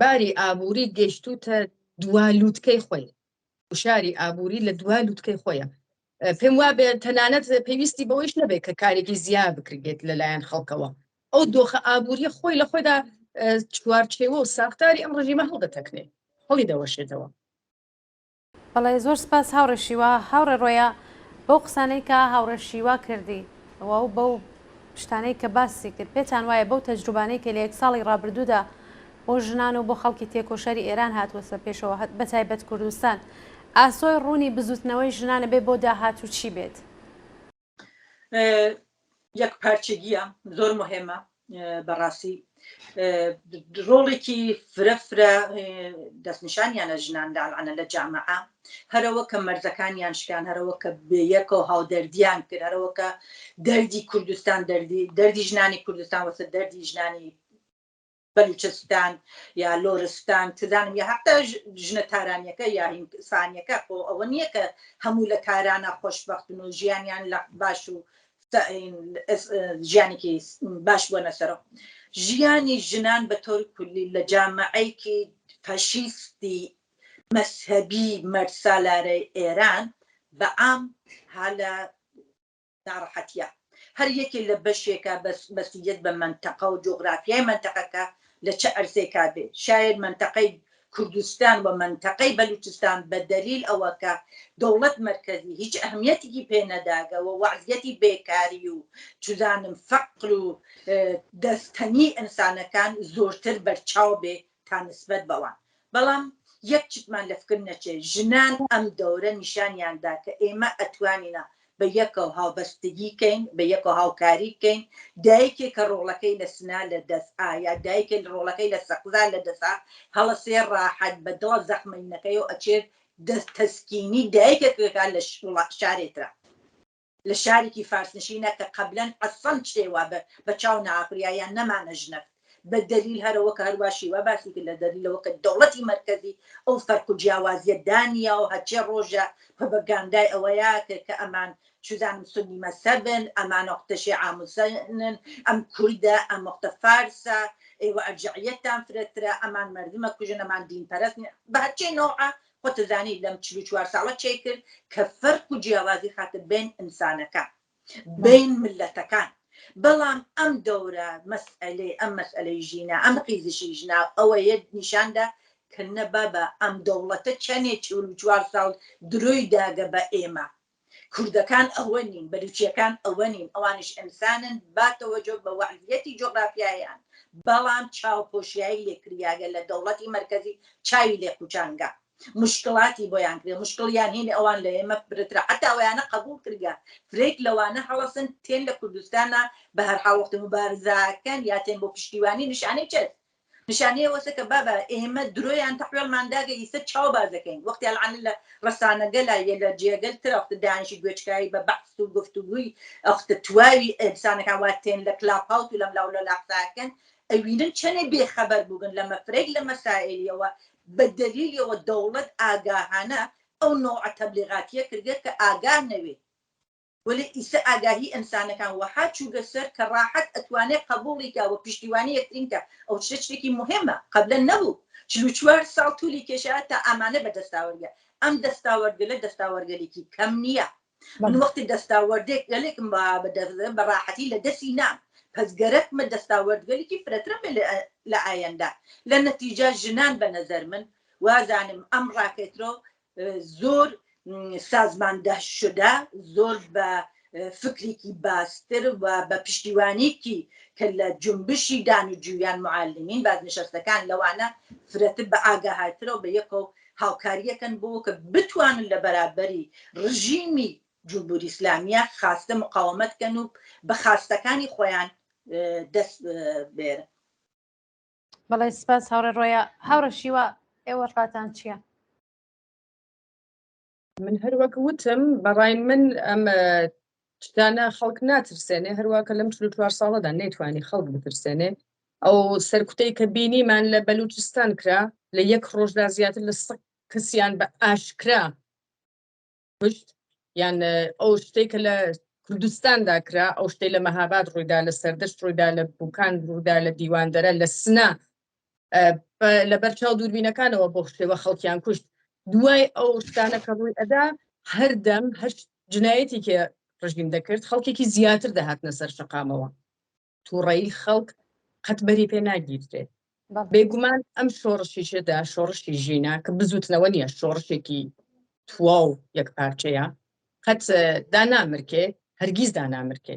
باری ئابووری گەیشتوتە دوا لووتکەی خۆی، گوشاری ئابووری لە دوا لووتکەی خۆیە. پێم وابێ تەنانەت پێویستی بەوەیش نەبێت کە کارێکی زیاد بکرێت لەلایەن خەڵکەوە. ئەو دۆخە ئابووریە خۆی لە خۆیدا چوارچێوە و ساختاری ئەم ڕژیمە هەڵدەتەکنێ، هەڵی دەوەشێتەوە. بەڵێ زۆر سپاس هاوڕێ شیوا. هاوڕێ ڕۆیا بەو قسانەی کە هاوڕێ شیوا کردی و بەو شتانەی کە باسی کرد پێتان وایە بەو تەجروبانەی کە لە یەک ساڵی ڕابردوودا بۆ ژنان و بۆ خەڵکی تێکۆشەری ئێران هاتووەسە پێشەوە بە تایبەت کوردستان ئاسۆی ڕوونی بزووتنەوەی ژنان ئەبێ بۆ داهاتوو چی بێت؟ یەکپارچەگیە زۆر مهمە بەڕاستی ڕۆڵێکی فرە فرە دەستنیشانیانە ژنان داڵانە لە جامعە هەرەوە کە مەرزەکانیان شکان، هەرەوە کە بێیەکەوە هاودەردیان کرد، هەرەوە کە دەردی کوردستان دەردی دەردی ژنانی کوردستان وەسە دەردی ژنانی بەلوچستان یا لۆرستان چزانم یا حتا ژنە تارانیەکە یا ئیسفانیەکە، خۆ ئەوە نییە کە هەموو لە تارانە خۆشبەختن و ژیانیان لە باش و ژیانێکی باش بووە سەرەوە. ژیانی ژنان بە تۆر کولی لە جامعەیەکی فەشیستی مەزهەبی مەردسالارەی ئێران بە عام ها لە ناڕەحەتیە. هەر یەکێ لە بەشێکا بەسیەت بە مەنتەقە و جوغرافیای مەنتەقەکە لە چ عەرزێکا بێ، شایەد مەنتەقەی کوردستان و مەنتەقەی بەلوچستان بە دەلیل ئەوە کە دەوڵەت مەرکەزی هیچ ئەهمیەتێکی پێ نەداگە و وەعزیەتی بێکاری و چزانم فەقر و دەستەنگی ئنسانەکان زۆرتر بەرچاو بێ تا نسبەت بەوان. بەڵام یەک چتمان لە فکر نەچێ ژنان ئەم دەورە نیشانیان دا کە ئێمە ئەتوانینە بە یەکەو هاوبەستگی کەین، بە یەکەو هاوکاری کەین، دایکێ کە ڕۆڵەکەی لە سنە لە دەس ئا یا دایکێ ڕۆڵەکەی لە سەقزا لە دەس ئا هەڵەسێ ڕاحەت بە دڵە زەخمەینەکەیەو ئەچێ دەس تەسکینی دایکێک ئەکا لە شارێ ترا. لە شارێکی فارسنشینە کە قەبلەن ئەسڵەن شتێ وا بە چاو نەئاخریا یان نەمانە ژنەفت بە دەلیل هەرەوە کە هەروا شیوا باسی کرد لە دەلیلەوە کە دەوڵەتی مەرکەزی ئەو فەرق و جیاوازیە دانیا و هەرچێ ڕۆژە پرۆپاگاندای ئەوەیا کرد کە ئەمان چوزانم سوننی مەزهەبن ئەمان وەختە شێعە موسەنن ئەم کوردە ئەم وەختە فارسە ئێوە ئەرجەعیەتتان فرەترە ئەمان مەردمە کوژن ئەمان دین پەرەست نین بە هەرچێ نەوعە خۆت دەزانی لەم 44 ساڵە چێ کرد کە فەرق و جیاوازی خاتە بین ئینسانەکان. بین ملەتەکان. بەڵام ئەم دەورە مەسئەلەی ئەم مەسئەلەی ژینا، ئەم خیزشی ژنا ئەوەیە نیشان دا کە نە بابە ئەم دەوڵەتە چەنێ 44 ساڵ درۆی داگە بە ئێمە. کوردەکان ئەوە نین، بەلوچیەکان ئەوە نین، ئەوانیش ئنسانن با تەوەجۆ بە وەعزیەتی جوغرافیایان، بەڵام چاوپۆشیایی لێ کریاگە لە دەوڵەتی مەرکەزی چاوی لێ قوچانگە. مشکڵاتی بۆیان کرێ مشکڵیان هینی ئەوان لە ئێمە فرەترە حەتا ئەویانە قەبوڵ کردگە فرەیک لەوانە هەڵەسن تێن لە کوردستانا بە هەر حاڵ وەختی موبارزەکەن یا تێن بۆ پشتیوانی نشانەی چەس نشانەی ئەوەسە کە بابا ئێمە درۆیان تەحوێڵمان داگە ئیسە چاو بازەکەین وەختی ئەلعان لە ڕەسانەگەلا یە لە جێگەل ترە وەختی دانیشی گوێچکایی بە بەحس و گفتوگوی ئەختە تواوی ئنسانەکان وا تێن لە کلاپ هاوس و لەم لاو لەلا قساکەن ئەوینن چەنێ بێ خەبەر بووگن لە مەفرەیک لە مەسائێلیەوە بە دەلیلیەوە دەوڵەت ئاگاهانە ئەو نەوعە تەبلیغاتیە کردگە کە ئاگاه نەوێ وەلێ ئیسە ئاگاهی ئنسانەکان وەها چووگە سەر کە ڕاحەت ئەتوانێ قەبووڵی کا وە پشتیوانی یەکترین کا ئەو چشتە شتێکی موهمە قەبلەن نەبوو 44 ساڵ تولی کێشا تا ئامانە بە دەستاوەرگە ئەم دەستاوەردگەلە دەستاوەرگەلێکی کەم نییە من وەختی دەستاوەردێک گەلێکم بە بە ڕاحەتی لە دەسی نام پەس گەرەکمە دەستاوەردگەلێکی فرەترم بێ لە ئایەندە لە نەتیجە ژنان بە نەزەر من وازانم ئەم ڕاکێترۆ زۆر سازماندە شدە زۆر بە فکرێکی باستر و بە پشتیوانیکی کە لە جنبشی دان و جویان معلمین بازنشستەکان لەوانە فرەتر بە ئاگاهاترەوە بە یەکەوە هاوکاریەکەن بۆ کە بتوانن لە بەرابەری ڕژیمی جمهوری ئیسلامیە خاستە مقاومەت کەن و بە خاستەکانی خۆیان دەست بێرن. بەڵێ سپاس هاوڕێ ڕۆیا. هاوڕێ شیوا ئێوە ڕاتان چییە؟ من هەر وەک وتم بەڕای من ئەم شتانە خەڵک ناترسێنێ هەروە کە لەم 44 ساڵەدا نەیتوانی خەڵک بترسێنێ ئەو سەرکوتەی کە بینیمان لە بەلوچستان کرا لە یەک ڕۆژدا زیاتر لە سە کەسیان بە ئاشکرا کوشت یان ئەو شتێک کە لە کوردستاندا کرا ئەو شتەی لە مەهاباد ڕوویدا لە سەردەشت ڕوویدا لە بوکان ڕوودا لە دیواندەرە لە سنە لەبەر چاو دووربینەکانەوە بۆ شێوە خەڵکیان کوشت دوای ئەو شتانە کە ڕووی ئەدا هەردەم هەر جنایەتێکی ڕژیم دەکرد خەڵکێکی زیاتر دەهاتنە سەر شەقامەوە تووڕەیی خەڵک قەت بەری پێ ناگیرێت بێگومان ئەم شۆڕشیشەدا شۆڕشی ژینا کە بزوتنەوە نییە شۆڕشێکی تواو یەک پارچەیە قەت دانامرکێ هەرگیز دانامرکێ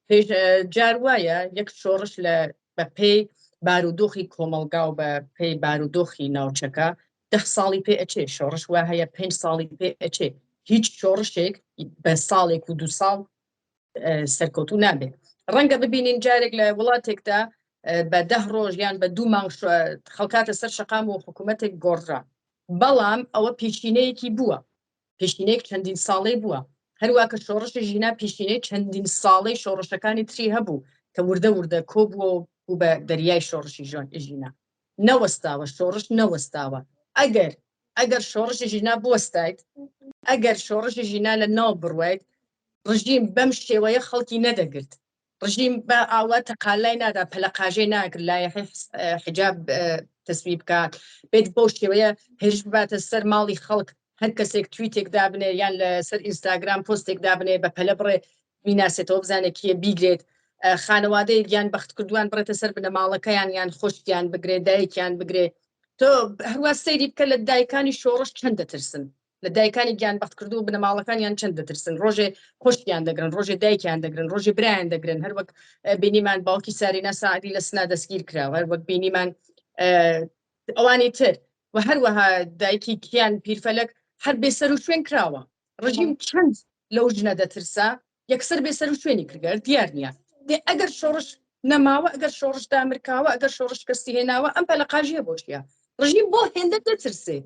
پێش جار وایە یەک شۆڕش لە بە پێی بارودۆخی کۆمەڵگا و بە پێی بارودۆخی ناوچەکە ده ساڵی پێ ئەچێ شۆڕش وا هەیە پێ ساڵی پێ ئەچێ هیچ شۆڕشێک بە ساڵێک و دو ساڵ سەرکەوتوو نابێت ڕەنگە ببینین جارێک لە وڵاتێکدا بە ده ڕۆژ یان بە دوو مانگ خەڵکاتە سەر شەقام و حکوومەتێک گۆڕرا بەڵام ئەوە پێشینەیەکی بووە پێشینەیەک چەندین ساڵەی بووە هەروە کە شۆڕشی ژینا پێشینەی چەندین ساڵەی شۆڕشەکانی تری هەبوو کە وردە وردە کۆبووە و بوو بە دەریای شۆڕشی ژۆن ژینا نەوەستاوە شۆڕش نەوەستاوە ئەگەر ئەگەر شۆڕشی ژینا بوەستایت ئەگەر شۆڕشی ژینا لە ناو بڕوایت ڕژیم بەم شێوەیە خەڵکی نەدەگرت ڕژیم بە ئاوا تەقالای نادا پەلەقاژەی ناکرد لایحەی حجاب تەسویب بکات بێت بەو شێوەیە هێرش بباتە سەر ماڵی خەڵک هەر کەسێک تویتێک دابنێ یان لەسەر ئینستاگرام پۆستێک دابنێ بە پەلە بڕێ بیناسێتەوە بزانێت کیە بیگرێت خانەوادەیەک یان بەختکردووان بڕێتە سەر بنەماڵەکەیان یان خۆشتیان بگرێ دایکیان بگرێ تۆ هەروە سەیری بکە لە دایکانی شۆڕش چەند دەترسن لە دایکانی گیان بەختکردو و بنەماڵەکانیان چەند دەترسن ڕۆژێ خۆشکیان دەگرن ڕۆژێ دایکیان دەگرن ڕۆژێ برایان دەگرن هەروەک بینیمان باوکی سارینا ساعدی لە سنا دەستگیر کراوە هەروەک بینیمان ئەوانی تر و هەروەها دایکی کیان پیرفەلەک هەر بێسەر و شوێن کراوە ڕژیم چەند لەو ژنە دەترسا یەکسەر بێسەر و شوێنی کردگەر دیار نییە دێ ئەگەر شۆڕش نەماوە ئەگەر شۆڕش دامرکاوە ئەگەر شۆڕش کەسی هێناوە ئەم پەلەقاژیە بۆ چییە ڕژیم بۆ هێندە دەترسێ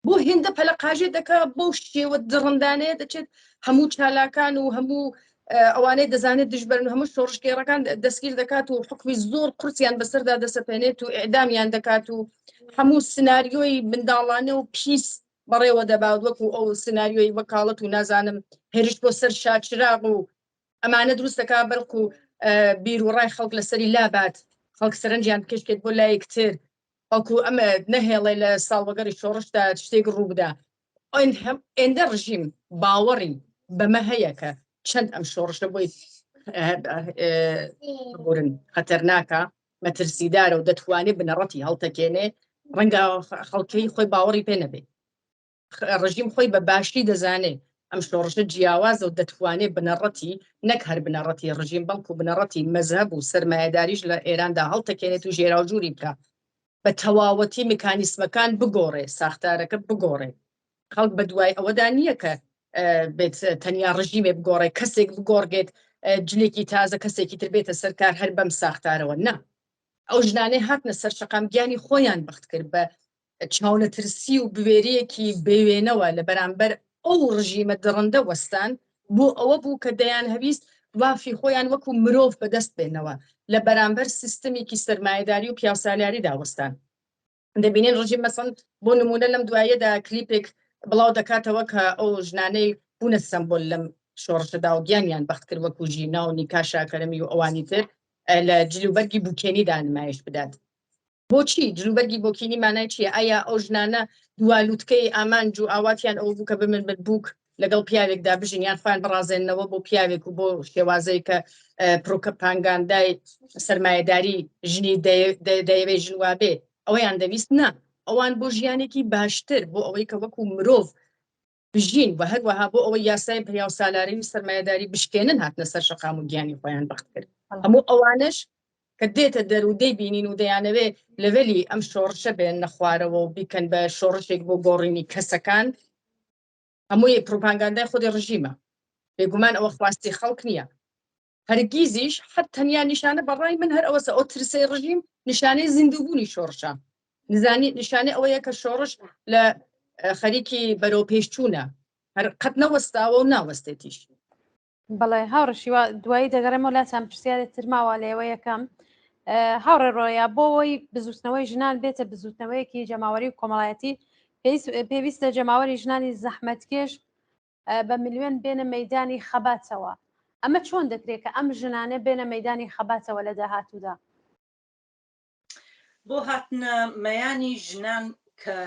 بۆ هێندە پەلەقاژێ دەکا بەو شێوە دڕندانەیە دەچێت هەموو چالاکان و هەموو ئەوانەی دەزانێت دژبەرن و هەموو شۆڕشگێڕەکان دەستگیر دەکات و حکمی زۆر قورسیان بەسەردا دەسەپێنێت و ئیعدامیان دەکات و هەموو سناریۆی منداڵانە و پیس بەڕێوە دەبات وەکو ئەو سناریۆی وەکاڵەت و نازانم هێرش بۆ سەر شاچراغ و ئەمانە دروست دەکات بەڵکو بیر و ڕای خەڵک لەسەری لابات خەڵک سەرنجیان بکێشکێت بۆ لایەکتر بەڵکو ئەمە نەهێڵێ لە ساڵوەگەڕی شۆڕشدا شتێک ڕووبدا. ئێندە ڕژیم باوەڕی بەمە هەیە کە چەند ئەم شۆڕشە بۆی ببورن خەتەرناکە مەترسیدارە و دەتوانێت بنەڕەتی هەڵتەکێنێ ڕەنگە خەڵکی خۆی باوەڕی پێ نەبێ ڕژیم خۆی بە باشی دەزانێ ئەم شۆڕشە جیاوازە و دەتوانێت بنەڕەتی نەک هەر بنەڕەتی ڕژیم بەڵکو بنەڕەتی مەزهەب و سەرمایەداریش لە ئێراندا هەڵتەکێنێت و ژێراوژووری بکە بە تەواوەتی مکانیسمەکان بگۆڕێ ساختارەکە بگۆڕێ خەڵک بە دوای ئەوەدا نییە کە بێت تەنیا ڕژیمێ بگۆڕێ کەسێک بگۆڕگێت جلێکی تازە کەسێکی تر بێتە سەرکار هەر بەم ساختارەوە نا ئەو ژنانەی هاتنە سەر شەقام گیانی خۆیان بەخت کرد بە چاونەترسی و بوێریەکی بێوێنەوە لە بەرامبەر ئەو ڕژیمە دڕندە وەستان بۆ ئەوە بوو کە دەیانهەویست مافی خۆیان وەکو مرۆڤ بەدەست بێنەوە لە بەرامبەر سیستمێکی سەرمایەداری و پیاوسالاریدا وەستان. دەبینین ڕژیم مەسەن بۆ نمونە لەم دواییەدا کلیپێک بڵاو دەکاتەوە کە ئەو ژنانەی بوونە سەمبۆل لەم شۆڕشەدا و گیانیان بەخت کرد وەکو ژینا و نیکا شاکەرەمی و ئەوانی تر لە جلوبەرگی بوکێنیدا نمایش بدات. بۆچی جلوبەرگی بۆکینی مانای چییە؟ ئایا ئەو ژنانە دوا لوتکەی ئامانج و ئاواتیان ئەوە بوو کە ببن بە بووک لەگەڵ پیاوێکدا بژین یان خۆیان بڕازێننەوە بۆ پیاوێک و بۆ شێوازەی کە پروپاگاندای سەرمایەداری ژنی دەیەوێت ژن وابێ ئەوەیان دەویست؟ نا، ئەوان بۆ ژیانێکی باشتر بۆ ئەوەی کە وەکو مرۆڤ بژین و هەروەها بۆ ئەوەی یاسای پیاوسالاری و سەرمایەداری بشکێنن هاتنە سەر شەقام و گیانی خۆیان بەخت کرد. هەموو ئەوانەش کە دێتە دەر و دەیبینین و دەیانەوێ لەوێلی ئەم شۆڕشە بێننە خوارەوە و بیکەن بە شۆڕشێک بۆ گۆڕینی کەسەکان، هەمووی پروپاگاندای خودی ڕژیمە. بێگومان ئەوە خواستی خەڵک نییە. هەرگیزیش هەر تەنیا نیشانە بە ڕای من هەر ئەوەسە ئەو ترسەی ڕژیم نیشانەی زیندووبوونی شۆڕشە. نزانی نیشانەی ئەوەیە کە شۆڕش لە خەریکی بەرەو پێشچوونە، هەر قەت نەوەستاوە و ناوەستێتیش. بەڵێ هاوڕێ شیوا دوایی دەگەڕێمەوە لاتان پرسیارێک تر ماوە لێوە یەکەم هاوڕێ ڕۆیا بۆ ئەوەی بزوتنەوەی ژنان بێتە بزوتنەوەیەکی جەماوەری و کۆمەڵایەتی پێویستە جەماوەری ژنانی زەحمەتکێش بە ملیۆن بێنە مەدانی خەباتەوە ئەمە چۆن دەکرێت کە ئەم ژنانە بێنە مەدانی خەباتەوە لە داهاتوودا؟ بۆ هاتنە مەیانی ژنان کە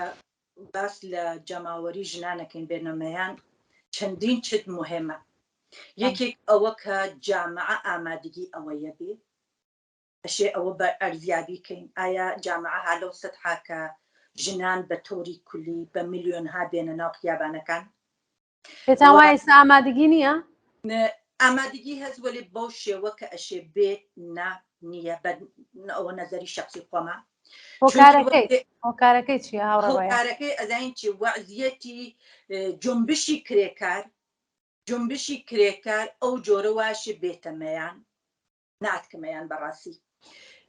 باس لە جەماوەری ژنانەکەین بێنە مەیان چەندین چت مهمە یەکێک ئەوە کە جامعە ئامادگی ئەوەیە بێ ئەشێ ئەوە بە ئەرزیابی کەین ئایا جامعە ها لەو سەتحا کە ژنان بە تۆری کولی بە ملیۆنها بێنە ناو خیابانەکان پێتان وایە ئێستا ئامادەگی نییە؟ ئامادەگی هەس وەلێ بەو شێوە کە ئەشێ بێت نا نییە بە ئەوە نەزەری شەخسی خۆمە هۆکارەکەی هۆکارەکەی چییە هاوڕێ ڕۆیا؟ هۆکارەکەی ئەزانین چی وەعزیەتی جونبشی کرێکار جونبشی کرێکار ئەو جۆرە واشێ بێتە مەیان ناتکمەیان بەڕاستی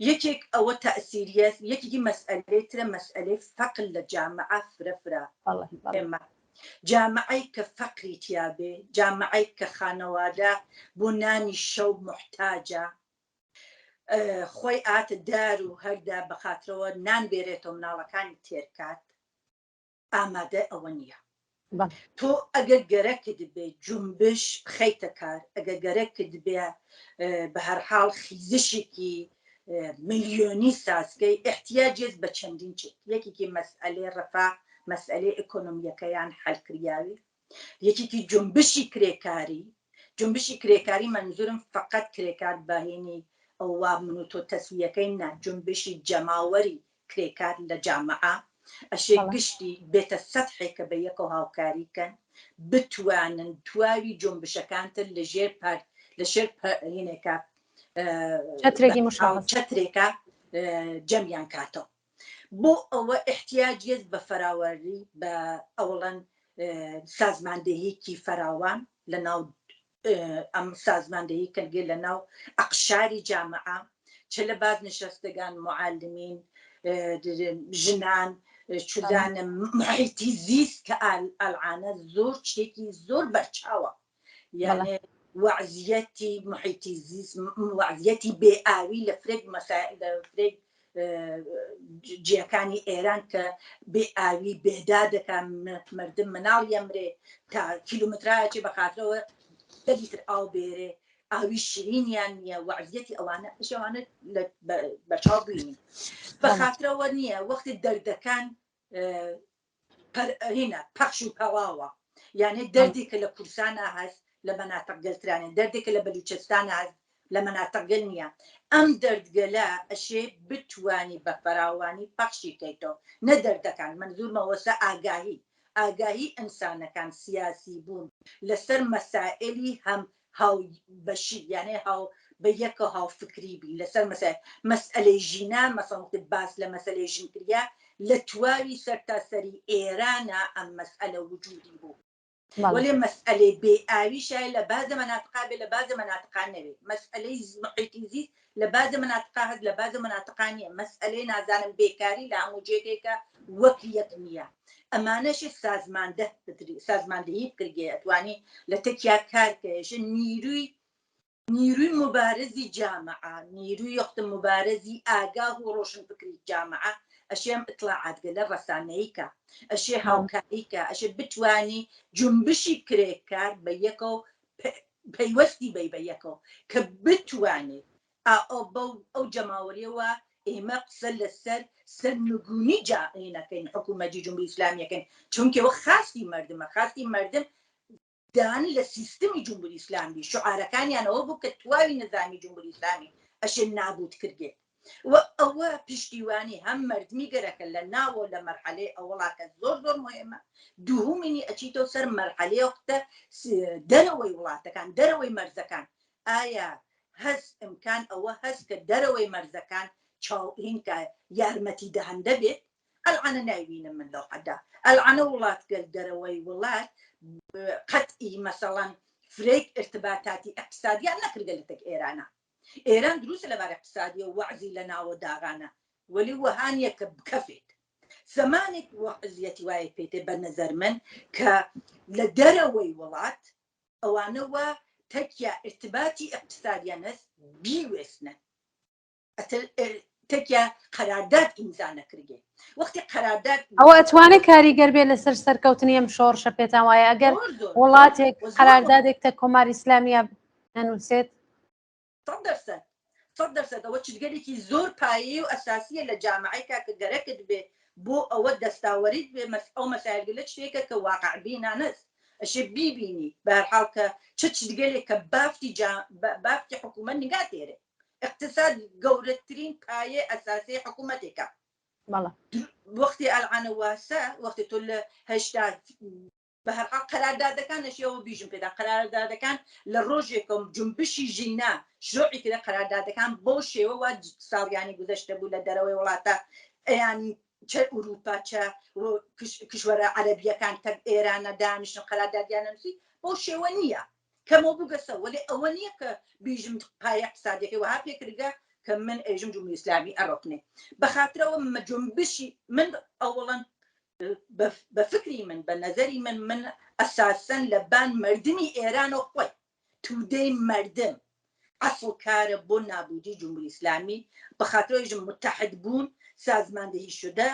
یەکێک ئەوە تەئسیریە یەکێکی مەسئەلەی ترە مەسئەلەی فەقر لە جامعە فرە فرە مهمە جامعەی کە فەقری تیا بێ جامعەی کە خانەوادە بۆ نانی شەو موحتاجە خۆی ئاتە دار و هەردا بەخاترەوە نان بێرێتەوە مناڵەکانی تێرکات ئامادە ئەوە نییە. تۆ ئەگەر گەرەکت بێ جونبش بخەیتە کار، ئەگەر گەرەکت بێ بە هەرحاڵ خیزشێکی ملیۆنی سازکەی، ئیحتیاجێت بە چەندین چت، یەکێکی مەسئەلەی ڕەفا، مەسئەلەی ئێکۆنۆمییەکەیان حەل کریاوی، یەکێکی جونبشی کرێکاری، جونبشی کرێکاری مەنزورم فەقەت کرێکار بە هینی ئەوە من و تۆ تەسویەکەین نا، جونبشی جەماوەری کرێکار لە جامعە ئەشێ گشتی بێتە سەتحێک کە بە یەکەوە هاوکاری کەن بتوانن تواوی جۆنبشەکان تر لە ژێر پار لە شێر هینێکە چەترێکی مشخص چەترێکە جەمیان کاتەوە بۆ ئەوە احتیاجیت بە فراوەری بە ئەوڵەن سازماندەهیکی فراوان لە ناو ئەم سازماندەهی کەنگێ لە ناو ئەقشاری جامعە چ لە بازنشەستگان معلمین ژنان چزانم محیطی زیست کە ئەلعانە زۆر شتێکی زۆر بەرچاوە یانێ وەعزیەتی محیطی زیست وەعزیەتی بێ ئاوی لە فرێک مەسائل لە فرێک جیەکانی ئێران کە بێ ئاوی بێدا دەکا مردم مناڵ یەمرێ تا کیلومترایەکی بەخاترەوە دە لیتر ئاو بێرێ ئاوی شیرینیان نییە وەعزیەتی ئەوانە ئەوانە بەچاو بینی بەخاترەوە نییە وەختی دەردەکان هینە پەخش و پەڵاوە یانێ دەردی کە لە کورسانە هەست لە مەناتق گەلترانێ، دەردێکە لە بەلوچستانا هەس لە مەناتق گەل نییە. ئەم دەردگەلە ئەشێ بتوانی بە فەراوانی پەخشی کەیتەوە، نە دەردەکان، مەنزوورم ئەوەسە ئاگاهی، ئاگاهی ئنسانەکان، سیاسی بوون لە سەر مەسائێلی هەم هاو بەشی یانێ هاو بە یەکەو هاو فکری بین لە سەر مەسائێل، مەسئەلەی ژینا مەسەڵەن وەختی باس لە مەسەلەی ژن کریا لە تواوی سەرتاسەری ئێرانا ئەم مەسئەلە وجوودی بوو. وەلێ مەسئەلەی بێ ئاوی شایە لە بازێ مەناتقا بێ لە بازێ مەناتقا نەوێ، مەسئەلەی محیتی زیست لە بازێ مەناتقا هەس لە بازێ مەناتقا نییە، مەسئەلەی نازانم بێکاری لە هەموو جێگەیەکا وەک یەک نییە. ئەمانەشێ سازماندە سازماندهی بکرگێ ئەتوانی لە تەکیا کار کەێ نیروی نیروی موبارزی جامعە، نیروی یەخت موبارزی ئاگاه و ڕۆشنفکری جامعە ئەشێ ئەم ئیتڵاعاتگەلە ڕەسانەیی کا، ئەشێ هاوکاری کا، ئەشێ بتوانی جونبشی کرێکار بە یەکەو پەیوەستی بەی بە یەکەو کە بتوانێ ئا بەو ئەو جەماوەریەوە ئێمە قسە لە سەر سەرنگونی جا نەکەین حکوومەتی جمهوری ئیسلامیەکەین چونکە وە خاستی مردمە خاستی مردم دان لە سیستمی جمهوری ئیسلامی شعارەکانیان ئەوە بوو کە تواوی نظامی جمهوری ئیسلامی ئەشێ نابوت کردێت و ئەوە پشتیوانی هەم مردمی گەرەکە لە ناوە لە مەرحەلەی ئەوەڵا کە زۆر زۆر مهمە دووهمینی ئەچیتەوە سەر مەرحەلەی وەختە دەرەوەی وڵاتەکان دەرەوەی مەرزەکان ئایا هەس ئیمکان ئەوە هەس کە دەرەوەی مەرزەکان چاو هینکە یارمەتی دەهەندە بێت ئەلعەنە نایبینم من لەو حەدا ئەلعەنە وڵاتگەل دەرەوەی وڵات قەتئی مەسەڵەن فرەیک ئرتباتاتی ئقتسادیان نەکردگە لە تەک ئێرانە ئێران دروسە لە بار ئقتسادیە وەعزی لە ناوە داغانە وەلی وەها نیە کە بکەفێت زەمانێک وەعزیەتی وایە پێتێ بە نەزەر من کە لە دەرەوەی وڵات ئەوانە وە تەکیا ئرتباتی ئقتسادیان هەس بیوێسنن تەکیا قەرارداد ئیمزا نەکردێ وەختی قەرارداد ئەوە ئەتوانێت کاریگەر بێ لەسەر سەرکەوتنی ئەم شۆڕشە پێتان وایە ئەگەر وڵاتێک قەراردادێک تە کۆماری ئیسلامیە نەنووسێت؟ 100% 100% ئەوە چتگەلێکی زۆر پایەیی و ئەساسیە لە جامعەی کا کە گەرەکت بێ بۆ ئەوە دەستاوەریت بێ مەس ئەو مەسایلگەلە شتێکە کە واقع بینانەس ئەشێ بیبینی بەهەرحاڵ کە چ چتگەلێک کە بافتی جا بافتی حکوومەت نگا تێرێ اقتصاد گەورەترین پایەی ئەساسی حکوومەتێکە. بەڵێ. وەختی ئەلعانە واسە وەختی تۆ لە 80 بە هەر حاڵ قەراردادەکان نەشی ئەوە بیژم پێدا قەراردادەکان لە ڕۆژێکم جنبشی ژینا شرۆعی کرد قەراردادەکان بەو شێوە وا ساڵیانی گوزەشتە بوو لە دەرەوەی وڵاتە ئەیانی چە ئوروپا چە کشوەرە عەرەبیەکان تەک ئێرانە دانیشن قەراردادیان نووسی بەو شێوە نییە کەمەو بووگەسە وەلێ ئەوە نییە کە بیژم پایە اقتصادیەکەی وەها پێکردگە کە من ئێژم جمهوری ئیسلامی ئەڕۆکنێ بەخاترەوە جنبشی من ئەوەڵەن بە فکری من بە نەزەری من من ئەساسەن لە بان مردمی ئێرانەوە خۆی تودەی مردم ئەسڵ کارە بۆ نابودی جمهوری ئیسلامی بەخاترەوەیژم متحد بوون سازماندهی شدە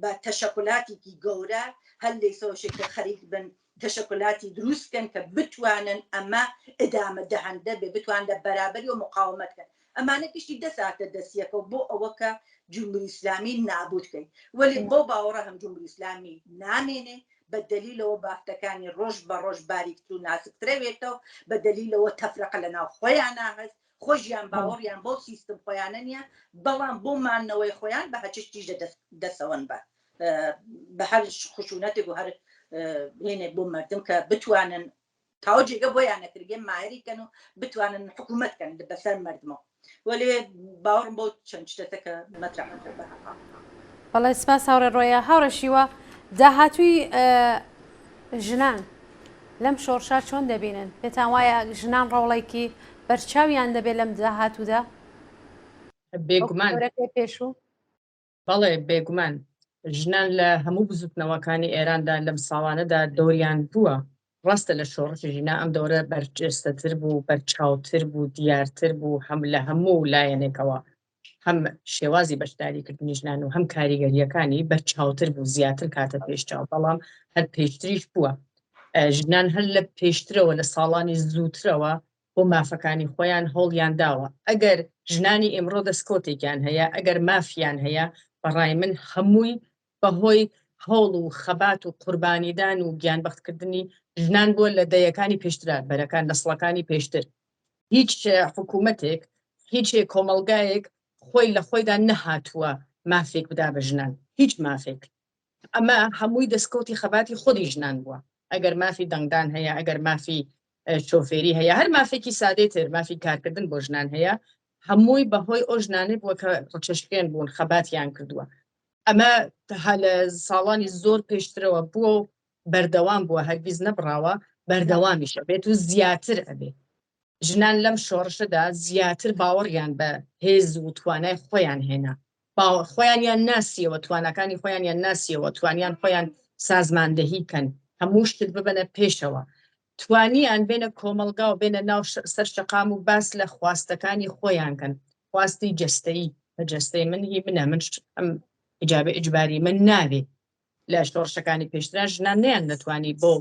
بە تەشەکولاتێکی گەورە هەر لەیسەوەشێک کە خەریک بن تەشەکولاتی دروست کەن کە بتوانن ئەمە ئدامە دەهەندە بێ بتوان لە بەرابەری و مقاومەت کەن ئەمانە گشتی دەساتە دەسیەکەوە بۆ ئەوە کە جمهوری ئیسلامی نابود کەی وەلی بەو باوەڕە هەم جمهوری ئیسلامی نامێنێ بە دەلیلەوە بافتەکانی ڕۆژ بە ڕۆژ باریکتر و ناسکترەوێتەوە بە دەلیلەوە تەفرەقە لە ناو خۆیانا هەست خۆشیان باوەڕیان بەو سیستم خۆیانە نییە بەڵام بۆ مانەوەی خۆیان بە هەچشتیش دەسەوەن بە بە هەر خشونەتێک و هەر هێنێک بۆ مردم کە بتوانن تاو جێگە بۆیان نەکردگێ ماهری کەن و بتوانن حکوومەت کەن بەسەر مردمەوە وەلێ باوەڕم بۆ چەند شتەتە کە مەترح کرد بە هەقا. بەڵێ سپاس هاوڕێ ڕۆیا. هاوڕێ شیوا داهاتووی ژنان لەم شۆڕشە چۆن دەبینن؟ پێتان وایە ژنان ڕۆڵێکی بەرچاویان دەبێت لەم داهاتوودا؟ بێگومان. پێشوو بەڵێ بێگومان ژنان لە هەموو بزوتنەوەکانی ئێراندا لەم ساڵانەدا دەوریان بووە. ڕاستە لە شۆڕشی ژینا ئەم دەورە بەرجەستەتر بوو، بەرچاوتر بوو، دیارتر بوو، هەم لە هەموو لایەنێکەوە هەم شێوازی بەشداریکردنی ژنان و هەم کاریگەرییەکانی بەرچاوتر بوو، زیاتر کاتە پێش چاو، بەڵام هەر پێشتریش بووە. ژنان هەر لە پێشترەوە لە ساڵانی زووترەوە بۆ مافەکانی خۆیان هەوڵیان داوە. ئەگەر ژنانی ئیمڕۆ دەستکەوتێکیان هەیە، ئەگەر مافیان هەیە، بە ڕای من هەمووی بە هۆی هەوڵ و خەبات و قوربانیدان و گیانبەختکردنی ژنان بووە لە دەیەکانی پێشترا بەرەکان لە سڵەکانی پێشتر هیچ حکوومەتێک هیچ کۆمەڵگایەک خۆی لە خۆیدا نەهاتووە مافێک بدا بە ژنان هیچ مافێک ئەمە هەمووی دەستکەوتی خەباتی خودی ژنان بووە ئەگەر مافی دەنگدان هەیە ئەگەر مافی شۆفێری هەیە هەر مافێکی سادەی تر مافی کارکردن بۆ ژنان هەیە هەمووی بەهۆی ئەو ژنانەی بووە کە ڕچەشکێن بوون خەباتیان کردووە ئەمە لە ساڵانی زۆر پێشترەوە بووە و بەردەوام بووە هەرگیز نەبڕاوە بەردەوامیش ئەبێت و زیاتر ئەبێت ژنان لەم شۆڕشەدا زیاتر باوەڕیان بە هێز و توانای خۆیان هێنا خۆیانیان ناسیەوە تواناکانی خۆیانیان ناسیەوە توانیان خۆیان سازماندەهی کەن هەموو شتت ببەنە پێشەوە توانیان بێنە کۆمەڵگا و بێنە ناو سەر شەقام و باس لە خواستەکانی خۆیان کەن خواستی جەستەیی بە جەستەی من هی منە من ئەم حیجابی ئیجباری من ناوێ لە شۆڕشەکانی پێشترا ژنان نیان دەتوانی بۆ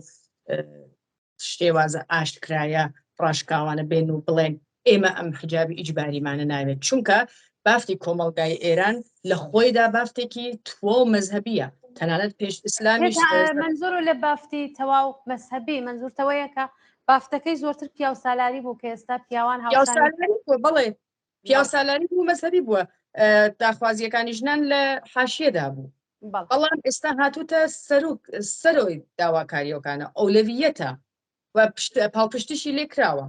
شێوازە ئاشکرایە ڕاشکاوانە بێن و بڵێن ئێمە ئەم حجابی ئیجباریمانە ناوێت چونکە بافتی کۆمەڵگای ئێران لە خۆیدا بافتێکی تەواو مەزهەبیە تەنانەت پێش ئیسلامیش منزور لە بافتی تەواو مەزهەبی منزورتەوەیە کە بافتەکەی زۆرتر پیاو سالاری بوو کە ئێستا پیاوان هاوسالاری بووە بەڵێ پیاوسالاری بوو مەزهەبی بووە داخوازیەکانی ژنان لە حاشیەدا بوو بەڵام ئێستا هاتوتە سەرک سەرۆی داواکاریەکانە ئەولەویەتە و پاڵپشتیشی لێکراوە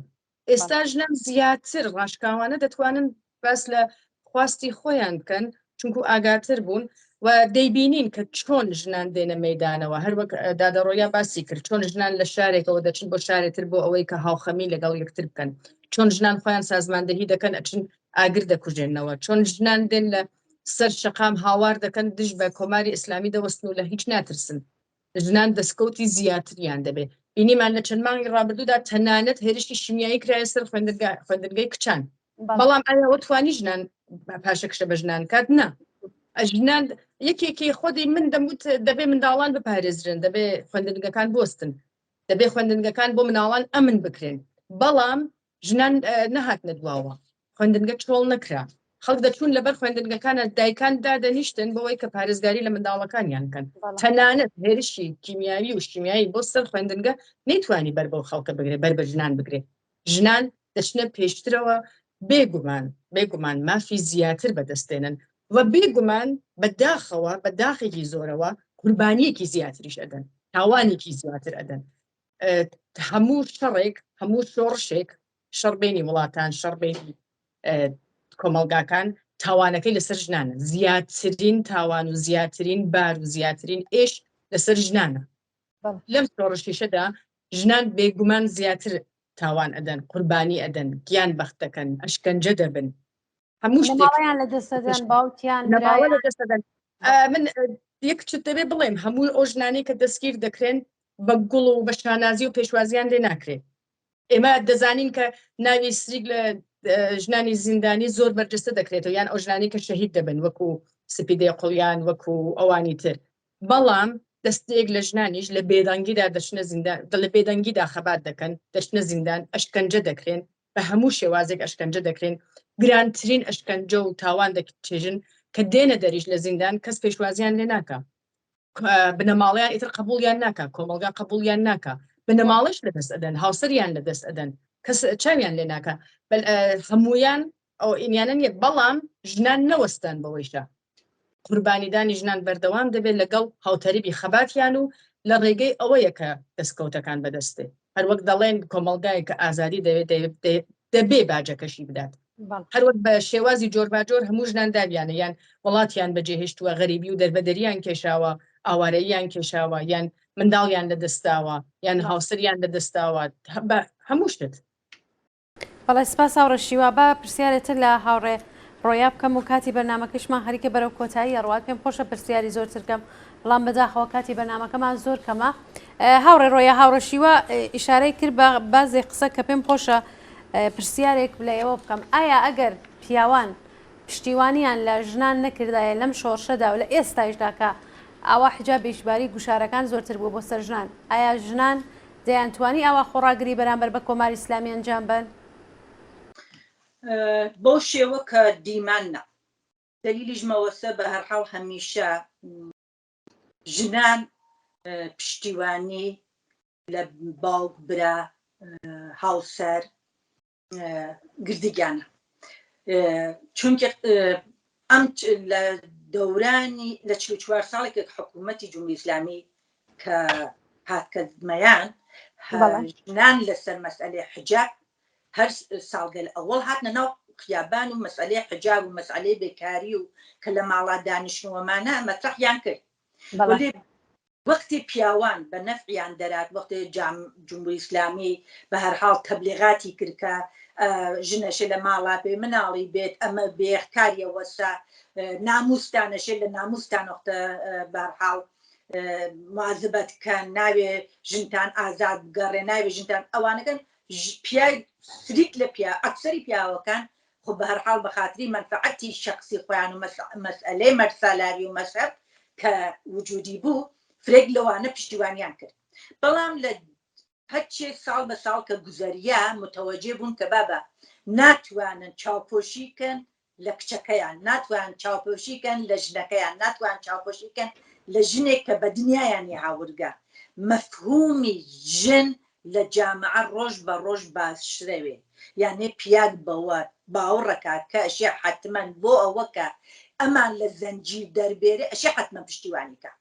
ئێستا ژنان زیاتر ڕاشکاوانە دەتوانن باس لە خواستی خۆیان بکەن چونکو ئاگاتر بوون و دەیبینین کە چۆن ژنان دێنە مەدانەوە هەروەک دادەڕۆیا باسی کرد چۆن ژنان لە شارێکەوە دەچن بۆ شارێتر بۆ ئەوەی کە هاوخەمی لەگەڵ یەکتر بکەن چۆن ژنان خۆیان سازماندەهی دەکەن ئەچن ئاگر دەکوژێنەوە چۆن ژنان دێن لە سەر شەقام هاوار دەکەن دژ بە کۆماری ئیسلامی دەوەستن و لە هیچ ناترسن ژنان دەستکەوتی زیاتریان دەبێت بینیمان لە چەند مانگی ڕابردوودا تەنانەت هێرشی شیمیایی کرایە سەر خوێندنگەی کچان بەڵام ئایا ئەوە توانی ژنان پاشەکشە بە ژنان کات نا ژنان یەکێکی خۆدی من دەموت دەبێ منداڵان بپارێزرن دەبێ خوێندنگەکان بۆستن دەبێ خوێندنگەکان بۆ مناڵان ئەمن بکرێن بەڵام ژنان نەهاتنە دواوە خوێندنگە چۆڵ نەکرا خەڵک دەچوون لەبەر خوێندنگەکانە دایکان دادەنیشتن بۆەوەی کە پارێزگاری لە منداڵەکانیان کەن تەنانەت هێرشی کیمیاوی و شیمیایی بۆ سەر خوێندنگە نەیتوانی بەر بەو خەڵکە بگرێ بەر بە ژنان بگرێ ژنان دەچنە پێشترەوە بێگومان بێگومان مافی زیاتر بەدەستێنن و بێگومان بە داخەوە بە داخێکی زۆرەوە قوربانیەکی زیاتریش ئەدەن تاوانێکی زیاتر ئەدەن هەموو شەڕێک هەموو شۆڕشێک شەڕ بینی وڵاتان شەڕ بینی کۆمەڵگاکان تاوانەکەی لەسەر ژنانە زیاترین تاوان و زیاترین بار و زیاترین ئێش لەسەر ژنانە لەم شۆڕشیشەدا ژنان بێگومان زیاتر تاوان ئەدەن قوربانی ئەدەن گیان بەخت دەکەن ئەشکەنجە دەبن هەموو شتێکیان لە دەست دەدەن باوکیان نەماوە لە دەست دەدەن من یەک چت دەبێ بڵێم هەموو ئەو ژنانەی کە دەستگیر دەکرێن بە گوڵ و بە شانازی و پێشوازیان لێ ناکرێت ئێمە دەزانین کە ناوی سریک لە ژنانی زیندانی زۆر بەرجەستە دەکرێتەوە یان ئەو ژنانی کە شەهید دەبن وەکو سپیدەی قوڵیان وەکو ئەوانی تر بەڵام دەستەیەک لە ژنانیش لە بێدەنگیدا دەچنە زیندان لە بێدەنگیدا خەبات دەکەن دەچنە زیندان ئەشکەنجە دەکرێن بە هەموو شێوازێک ئەشکەنجە دەکرێن گرانترین ئەشکەنجە و تاوان دەچێژن کە دێنە دەریش لە زیندان کەس پێشوازیان لێ ناکا بنەماڵەیان ئیتر قبوڵیان ناکا کۆمەڵگا قبوڵیان ناکا بنەماڵەش لەدەست ئەدەن هاوسەریان لەدەست ئەدەن کەس چاویان لێ ناکا هەمویان ئەو ئینیانە نییە بەڵام ژنان نەوەستان بەوەیشە قوربانیدانی ژنان بەردەوام دەبێت لەگەڵ هاوتەریبی خەباتیان و لە ڕێگەی ئەوەیە کە دەستکەوتەکان بەدەستێ هەروەک دەڵێن کۆمەڵگایەک کە ئازادی دەوێت دەبێ باجەکەشی بدات هەروەک بە شێوازی جۆرباجۆر هەموو ژنان داویانە یان وڵاتیان بەجێهێشتووە غەریبی و دەربەدەریان کێشاوە ئاوارەییان کێشاوە یان منداڵیان لەدەستداوە یان هاوسەریان لەدەستداوە هەموو شت. بەڵێ سپاس هاوڕێ شیوا با پرسیارێ تر لە هاوڕێ ڕۆیا بکەم و کاتی بەرنامەکەشمان خەریکە بەرەو کۆتایی ئەڕوات پێم خۆشە پرسیاری زۆرتر کەم بەڵام بەداخەوە کاتی بەرنامەکەمان زۆر کەمە هاوڕێ ڕۆیا هاوڕێ شیوا ئیشارەی کرد بە بازێ قسە کە پێم خۆشە پرسیارێک لە ئێوە بکەم ئایا ئەگەر پیاوان پشتیوانیان لە ژنان نەکردایە لەم شۆڕشەدا و لە ئێستایشدا کە ئاوا حجابی ئیجباری گوشارەکان زۆرتر بووە بۆ سەر ژنان ئایا ژنان دەیانتوانی ئاوا خۆڕاگری بەرامبەر بە کۆماری ئیسلامی ئەنجام بەن؟ بەو شێوە کە دیمان نا. دەلیلیش مەوەسە بە هەرحاڵ هەمیشە. ژنان پشتیوانی لە باوک برا هاوسەر گردگیانە چونکە ئەم لە دەورانی لە 44 ساڵێک حکوومەتی جمهوری ئیسلامی کە هاتکەمەیان ژنان لەسەر مەسئلەی حجاب هەر ساڵگەل ئەوەڵ هاتنە ناو خیابان و مەسئلەی حجاب و مەسئلەی بێکاری و کە لە ماڵا دانیشتنەوەمانە مەترحیان کرد وەختی پیاوان بە نەفعیان دەرات وەختێ جام جمهوری ئیسلامی بە هەر حاڵ تەبلیغاتی کرد کە ژنەشێ لە ماڵا بێ مناڵی بێت ئەمە بێ کاریە وەسا ناموستانەشێ لە ناموستان وەختە بە هەر حاڵ موازبەت کەن ناوێ ژنتان ئازاد بگەڕێ ناوێ ژنتان ئەوانەکەن پیای سریک لە پیا ئەکسەری پیاوەکان خۆ بەهەرحاڵ بە خاتری مەنفەعەتی شەخسی خۆیان و مەسئەلەی مەردسالاری و مەزهەب کە وجودی بوو فرێک لەوانە پشتیوانیان کرد بەڵام لە هەرچێ ساڵ بە ساڵ کە گوزەریا متەوەجێ بوون کە بابە ناتوانن چاوپۆشی کەن لە کچەکەیان ناتوان چاوپۆشی کەن لە ژنەکەیان ناتوان چاوپۆشی کەن لە ژنێک کە بە دنیایانی هاورگە مەفهومی ژن لە جامعە ڕۆژ بە ڕۆژ باشترەوێ یانێ پیاگ بەوە باوڕەکا کە ئەشێ حەتمەن بۆ ئەوە کە ئەمان لە زەنجیر دەربێرێ ئەشێ حەتمەن پشتیوانی کا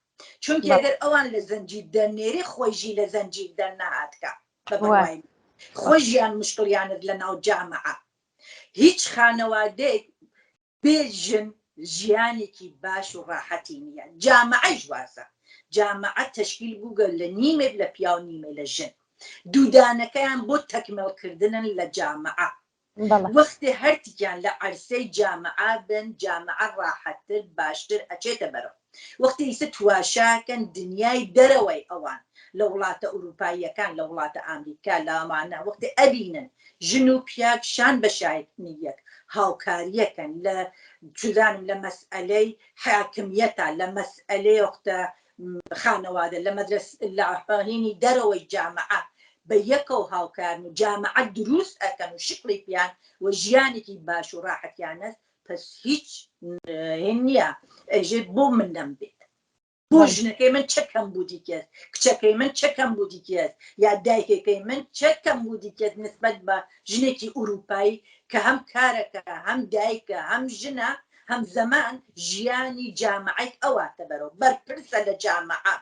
چونکی ئەگەر ئەوان لە زەنجیر دەرنێرێ خۆیژی لە زەنجیر دەرنەهاتکا بە بڕوای من خۆیژیان مشکڵیانت لە ناو جامعە هیچ خانەوادەیەک بێ ژن ژیانێکی باش و ڕاحەتی نییە، جامعەیش وازە، جامعە تەشکیل بووگە لە نیمێک لە پیاو نیمێ لە ژن، دوودانەکەیان بۆ تەکمێڵ کردنن لە جامعە، وەختێ هەرتکیان لە عەرسەی جامعە بن جامعە ڕاحەتتر باشتر ئەچێتە بەرەو. وەختی ئیسە تواشاکەن دنیای دەرەوەی ئەوان لە وڵاتە ئوروپاییەکان لە وڵاتە ئامریکا لە ئەمانە وەختی ئەبینن ژن و پیاگ شان بە شانی یەک هاوکاریەکەن لە چزانم لە مەسئەلەی حاکمیەتا لە مەسئەلەی وەختە خانەوادە لە مەدرەس لە هینی دەرەوەی جامعە بە یەکەو هاوکارن و جامعە دروست ئەکەن و شکڵێکیان و ژیانێکی باش و ڕاحەتیانەس پس هیچ هین نییە ئەیژێ بۆ من نەم بێت بۆ ژنەکەی من چە کەم بودی کرد کچەکەی من چە کەم بودی کرد یا دایکەکەی من چە کەم بودی کرد نسبەت بە ژنێکی ئوروپایی کە هەم کارەکە هەم دایکە هەم ژنە هەم زەمان ژیانی جامعەی ئەواتە بەرەوە بەرپرسە لە جامعە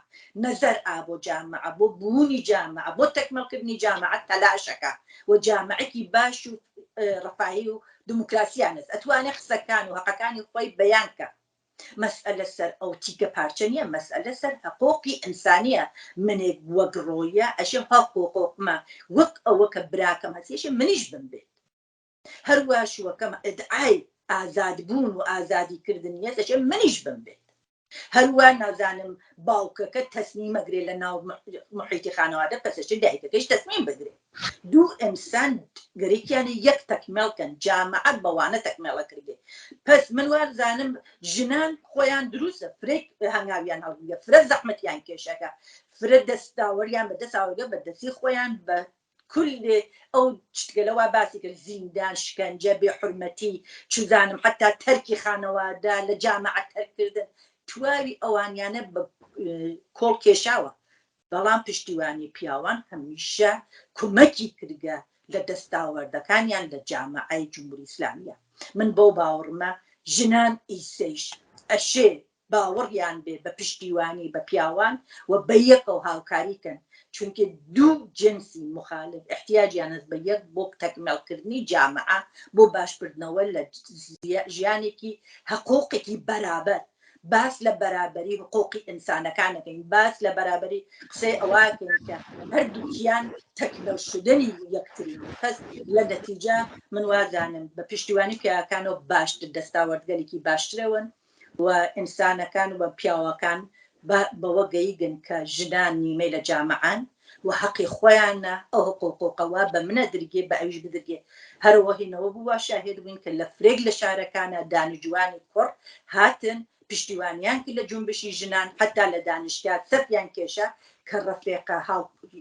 نەزەر ئا بۆ جامعە بۆ بوونی جامعە بۆ تەکمەڵکردنی جامعە تەلاشەکە و جامعێکی باش و ڕەفاهی و دموکراسیانەس ئەتوانێ قسەکان و هەقەکانی خۆی بەیان کە. مەسئەلە سەر ئەو تیکە پارچە نیە مەسئەلە سەر هەقۆقی ئینسانیە منێک وەک ڕۆیە ئەشێ هەق و حقوقمە وەک ئەوە کە براکەم هەسی ئەشێ منیش بم بێت هەروا شوەکەم ئیدعای ئازاد بوون و ئازادی کردن یەس ئەشێ منیش بم بێت. هەروا نازانم باوکەکە تەسمیم ئەگرێ لە ناو محیتی خانەوادە پەسەشێ دایکەکەیش تەسمیم بگرێ دوو ئینسان گەرەکیانە یەک تەکمێڵ کەن جامعە بەوانە تەکمێڵە کردێ پس من وابزانم ژنان خۆیان دروستە فرێک هەنگاویان هەڵگرە فرە زەحمەتیان کێشەکە فرە دەستاوەریان بە دەست ئاوردە بە دەستی خۆیان بە کولێ ئەو شتگەلە وا باسی کرد زیندان شکەنجە بێ حورمەتی چوزانم حتا تەرکی خانەوادە لە جامعە تەرک کردن تواوی ئەوانیانە بە کۆڵ کێشاوە بەڵام پشتیوانی پیاوان هەمیشە کومەکی کردگە لە دەستاوەردەکانیان لە جامعەی جمهوری ئیسلامیە من بەو باوەڕمە ژنان ئیسەیش ئەشێ باوەڕیان بێ بە پشتیوانی بە پیاوان و بە یەکەوە هاوکاری کەن چونکە دوو جنسی مخالف احتیاجیان هەست بە یەک بۆ تەکمێڵکردنی جامعە بۆ باشبردنەوە لە ژیانێکی حقوقێکی بەرابەر باس لە بەرابەری حقوقی ئینسانەکان ئەکەین باس لە بەرابەری قسەی ئەوەکەین کە هەردووکیان تەکمێڵ شدنی یەکترین پس لە نەتیجە من وازانم بە پشتیوانی پیاوەکانەوە باشتر دەستاوەردگەلێکی باشترەوەن و ئینسانەکان و پیاوەکان بەوە گەیگن کە ژنان نیمەی لە جامعەن و هەقی خۆیانە ئەو حقوقە وا بە منە درگێ بە ئەویش بدرگێ هەرەوە هینەوە بوو وا شاهێد بووین کە لە فرێک لە شارەکانە دانیجوانی کوڕ هاتن پشتیوانیان کرد لە جونبشی ژنان حتا لە دانشگا سەفیان کێشا کە ڕەفێقە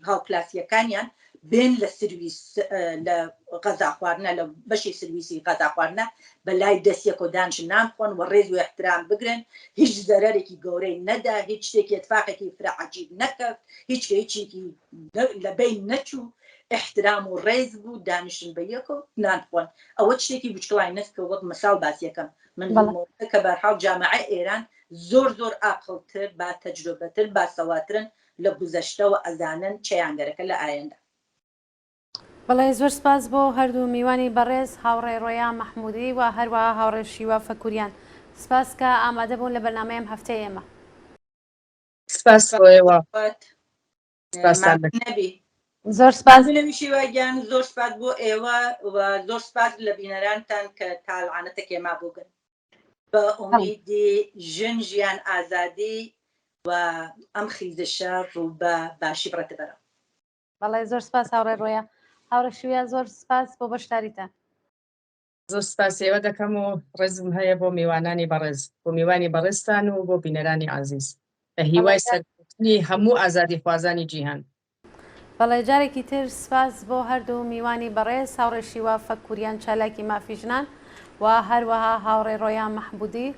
هاوکلاسیەکانیان. بێن لە سرویس لە غەزا خواردنە لە بەشی سرویسی غەزا خواردنە بە لای دەست یەکۆ دانیشن نان بخۆن و ڕێز و ئیحترام بگرن هیچ زەرەرێکی گەورەی نەدا هیچ شتێکی ئەتفاقێکی فرە عەجیب نەکەفت هیچ هیچێکی لە بەین نەچوو ئیحترام و ڕێز بوو دانیشن بە یەکۆ نان بخۆن ئەوە شتێکی بچکڵای نەست کە وەک مساڵ باس یەکەم من کە بەرحاڵ جامعە ئێران زۆر زۆر ئاقڵتر با تەجربەتر با سەواترن لە گوزەشتەوە ئەزانن چیان گەرەکە لە ئایەندە. بەڵێ زۆر سپاس بۆ هەردوو میوانی بەڕێز هاوڕێ ڕۆیا مەحمودی و هەروەها هاوڕێ شیوا فەکوریان سپاس کە ئامادە بوون لە بەرنامەی ئەم هەفتەی ئێمە. سپاس بۆ ئێوە. سپاستان دەکەم. نەبی. زۆر سپاس. مەمنونم شیوا گیان زۆر سپاس بۆ ئێوە و زۆر سپاس لە بینەرانتان کە تا لەعانەتەکێ مابووگن. بە ئومیدی ژن ژیان ئازادی و ئەم خیزشە ڕوو بە باشی بڕێتە بەرەو. بەڵێ زۆر سپاس هاوڕێ ڕۆیا. هاوڕێ شویا زۆر سپاس بۆ بەشداریتان. زۆر سپاسی ئێوە دەکەم و ڕێزم هەیە بۆ میوانانی بەڕێز، بۆ میوانی بەڕێزتان و بۆ بینەرانی ئازیز. بە هیوای سەرکەوتنی هەموو ئازادیخوازانی جیهان. بەڵێ جارێکی تر سپاس بۆ هەردوو میوانی بەڕێز هاوڕێ شیوا فەکوریان چالاکی مافی ژنان و هەروەها هاوڕێ ڕۆیا مەحمودی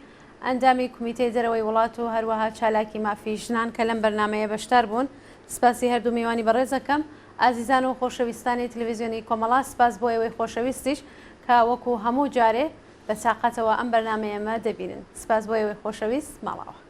ئەندامی کومیتەی دەرەوەی وڵات و هەروەها چالاکی مافی ژنان کە لەم بەرنامەیە بەشدار بوون سپاسی هەردوو میوانی بەڕێز ئەکەم ئازیزان و خۆشەویستانی تلویزیۆنی کۆمەڵە سپاس بۆ ئێوەی خۆشەویستیش کە وەکو هەموو جارێ بە تاقەتەوە ئەم بەرنامەیەمە دەبینن سپاس بۆ ئێوەی خۆشەویست ماڵاوا.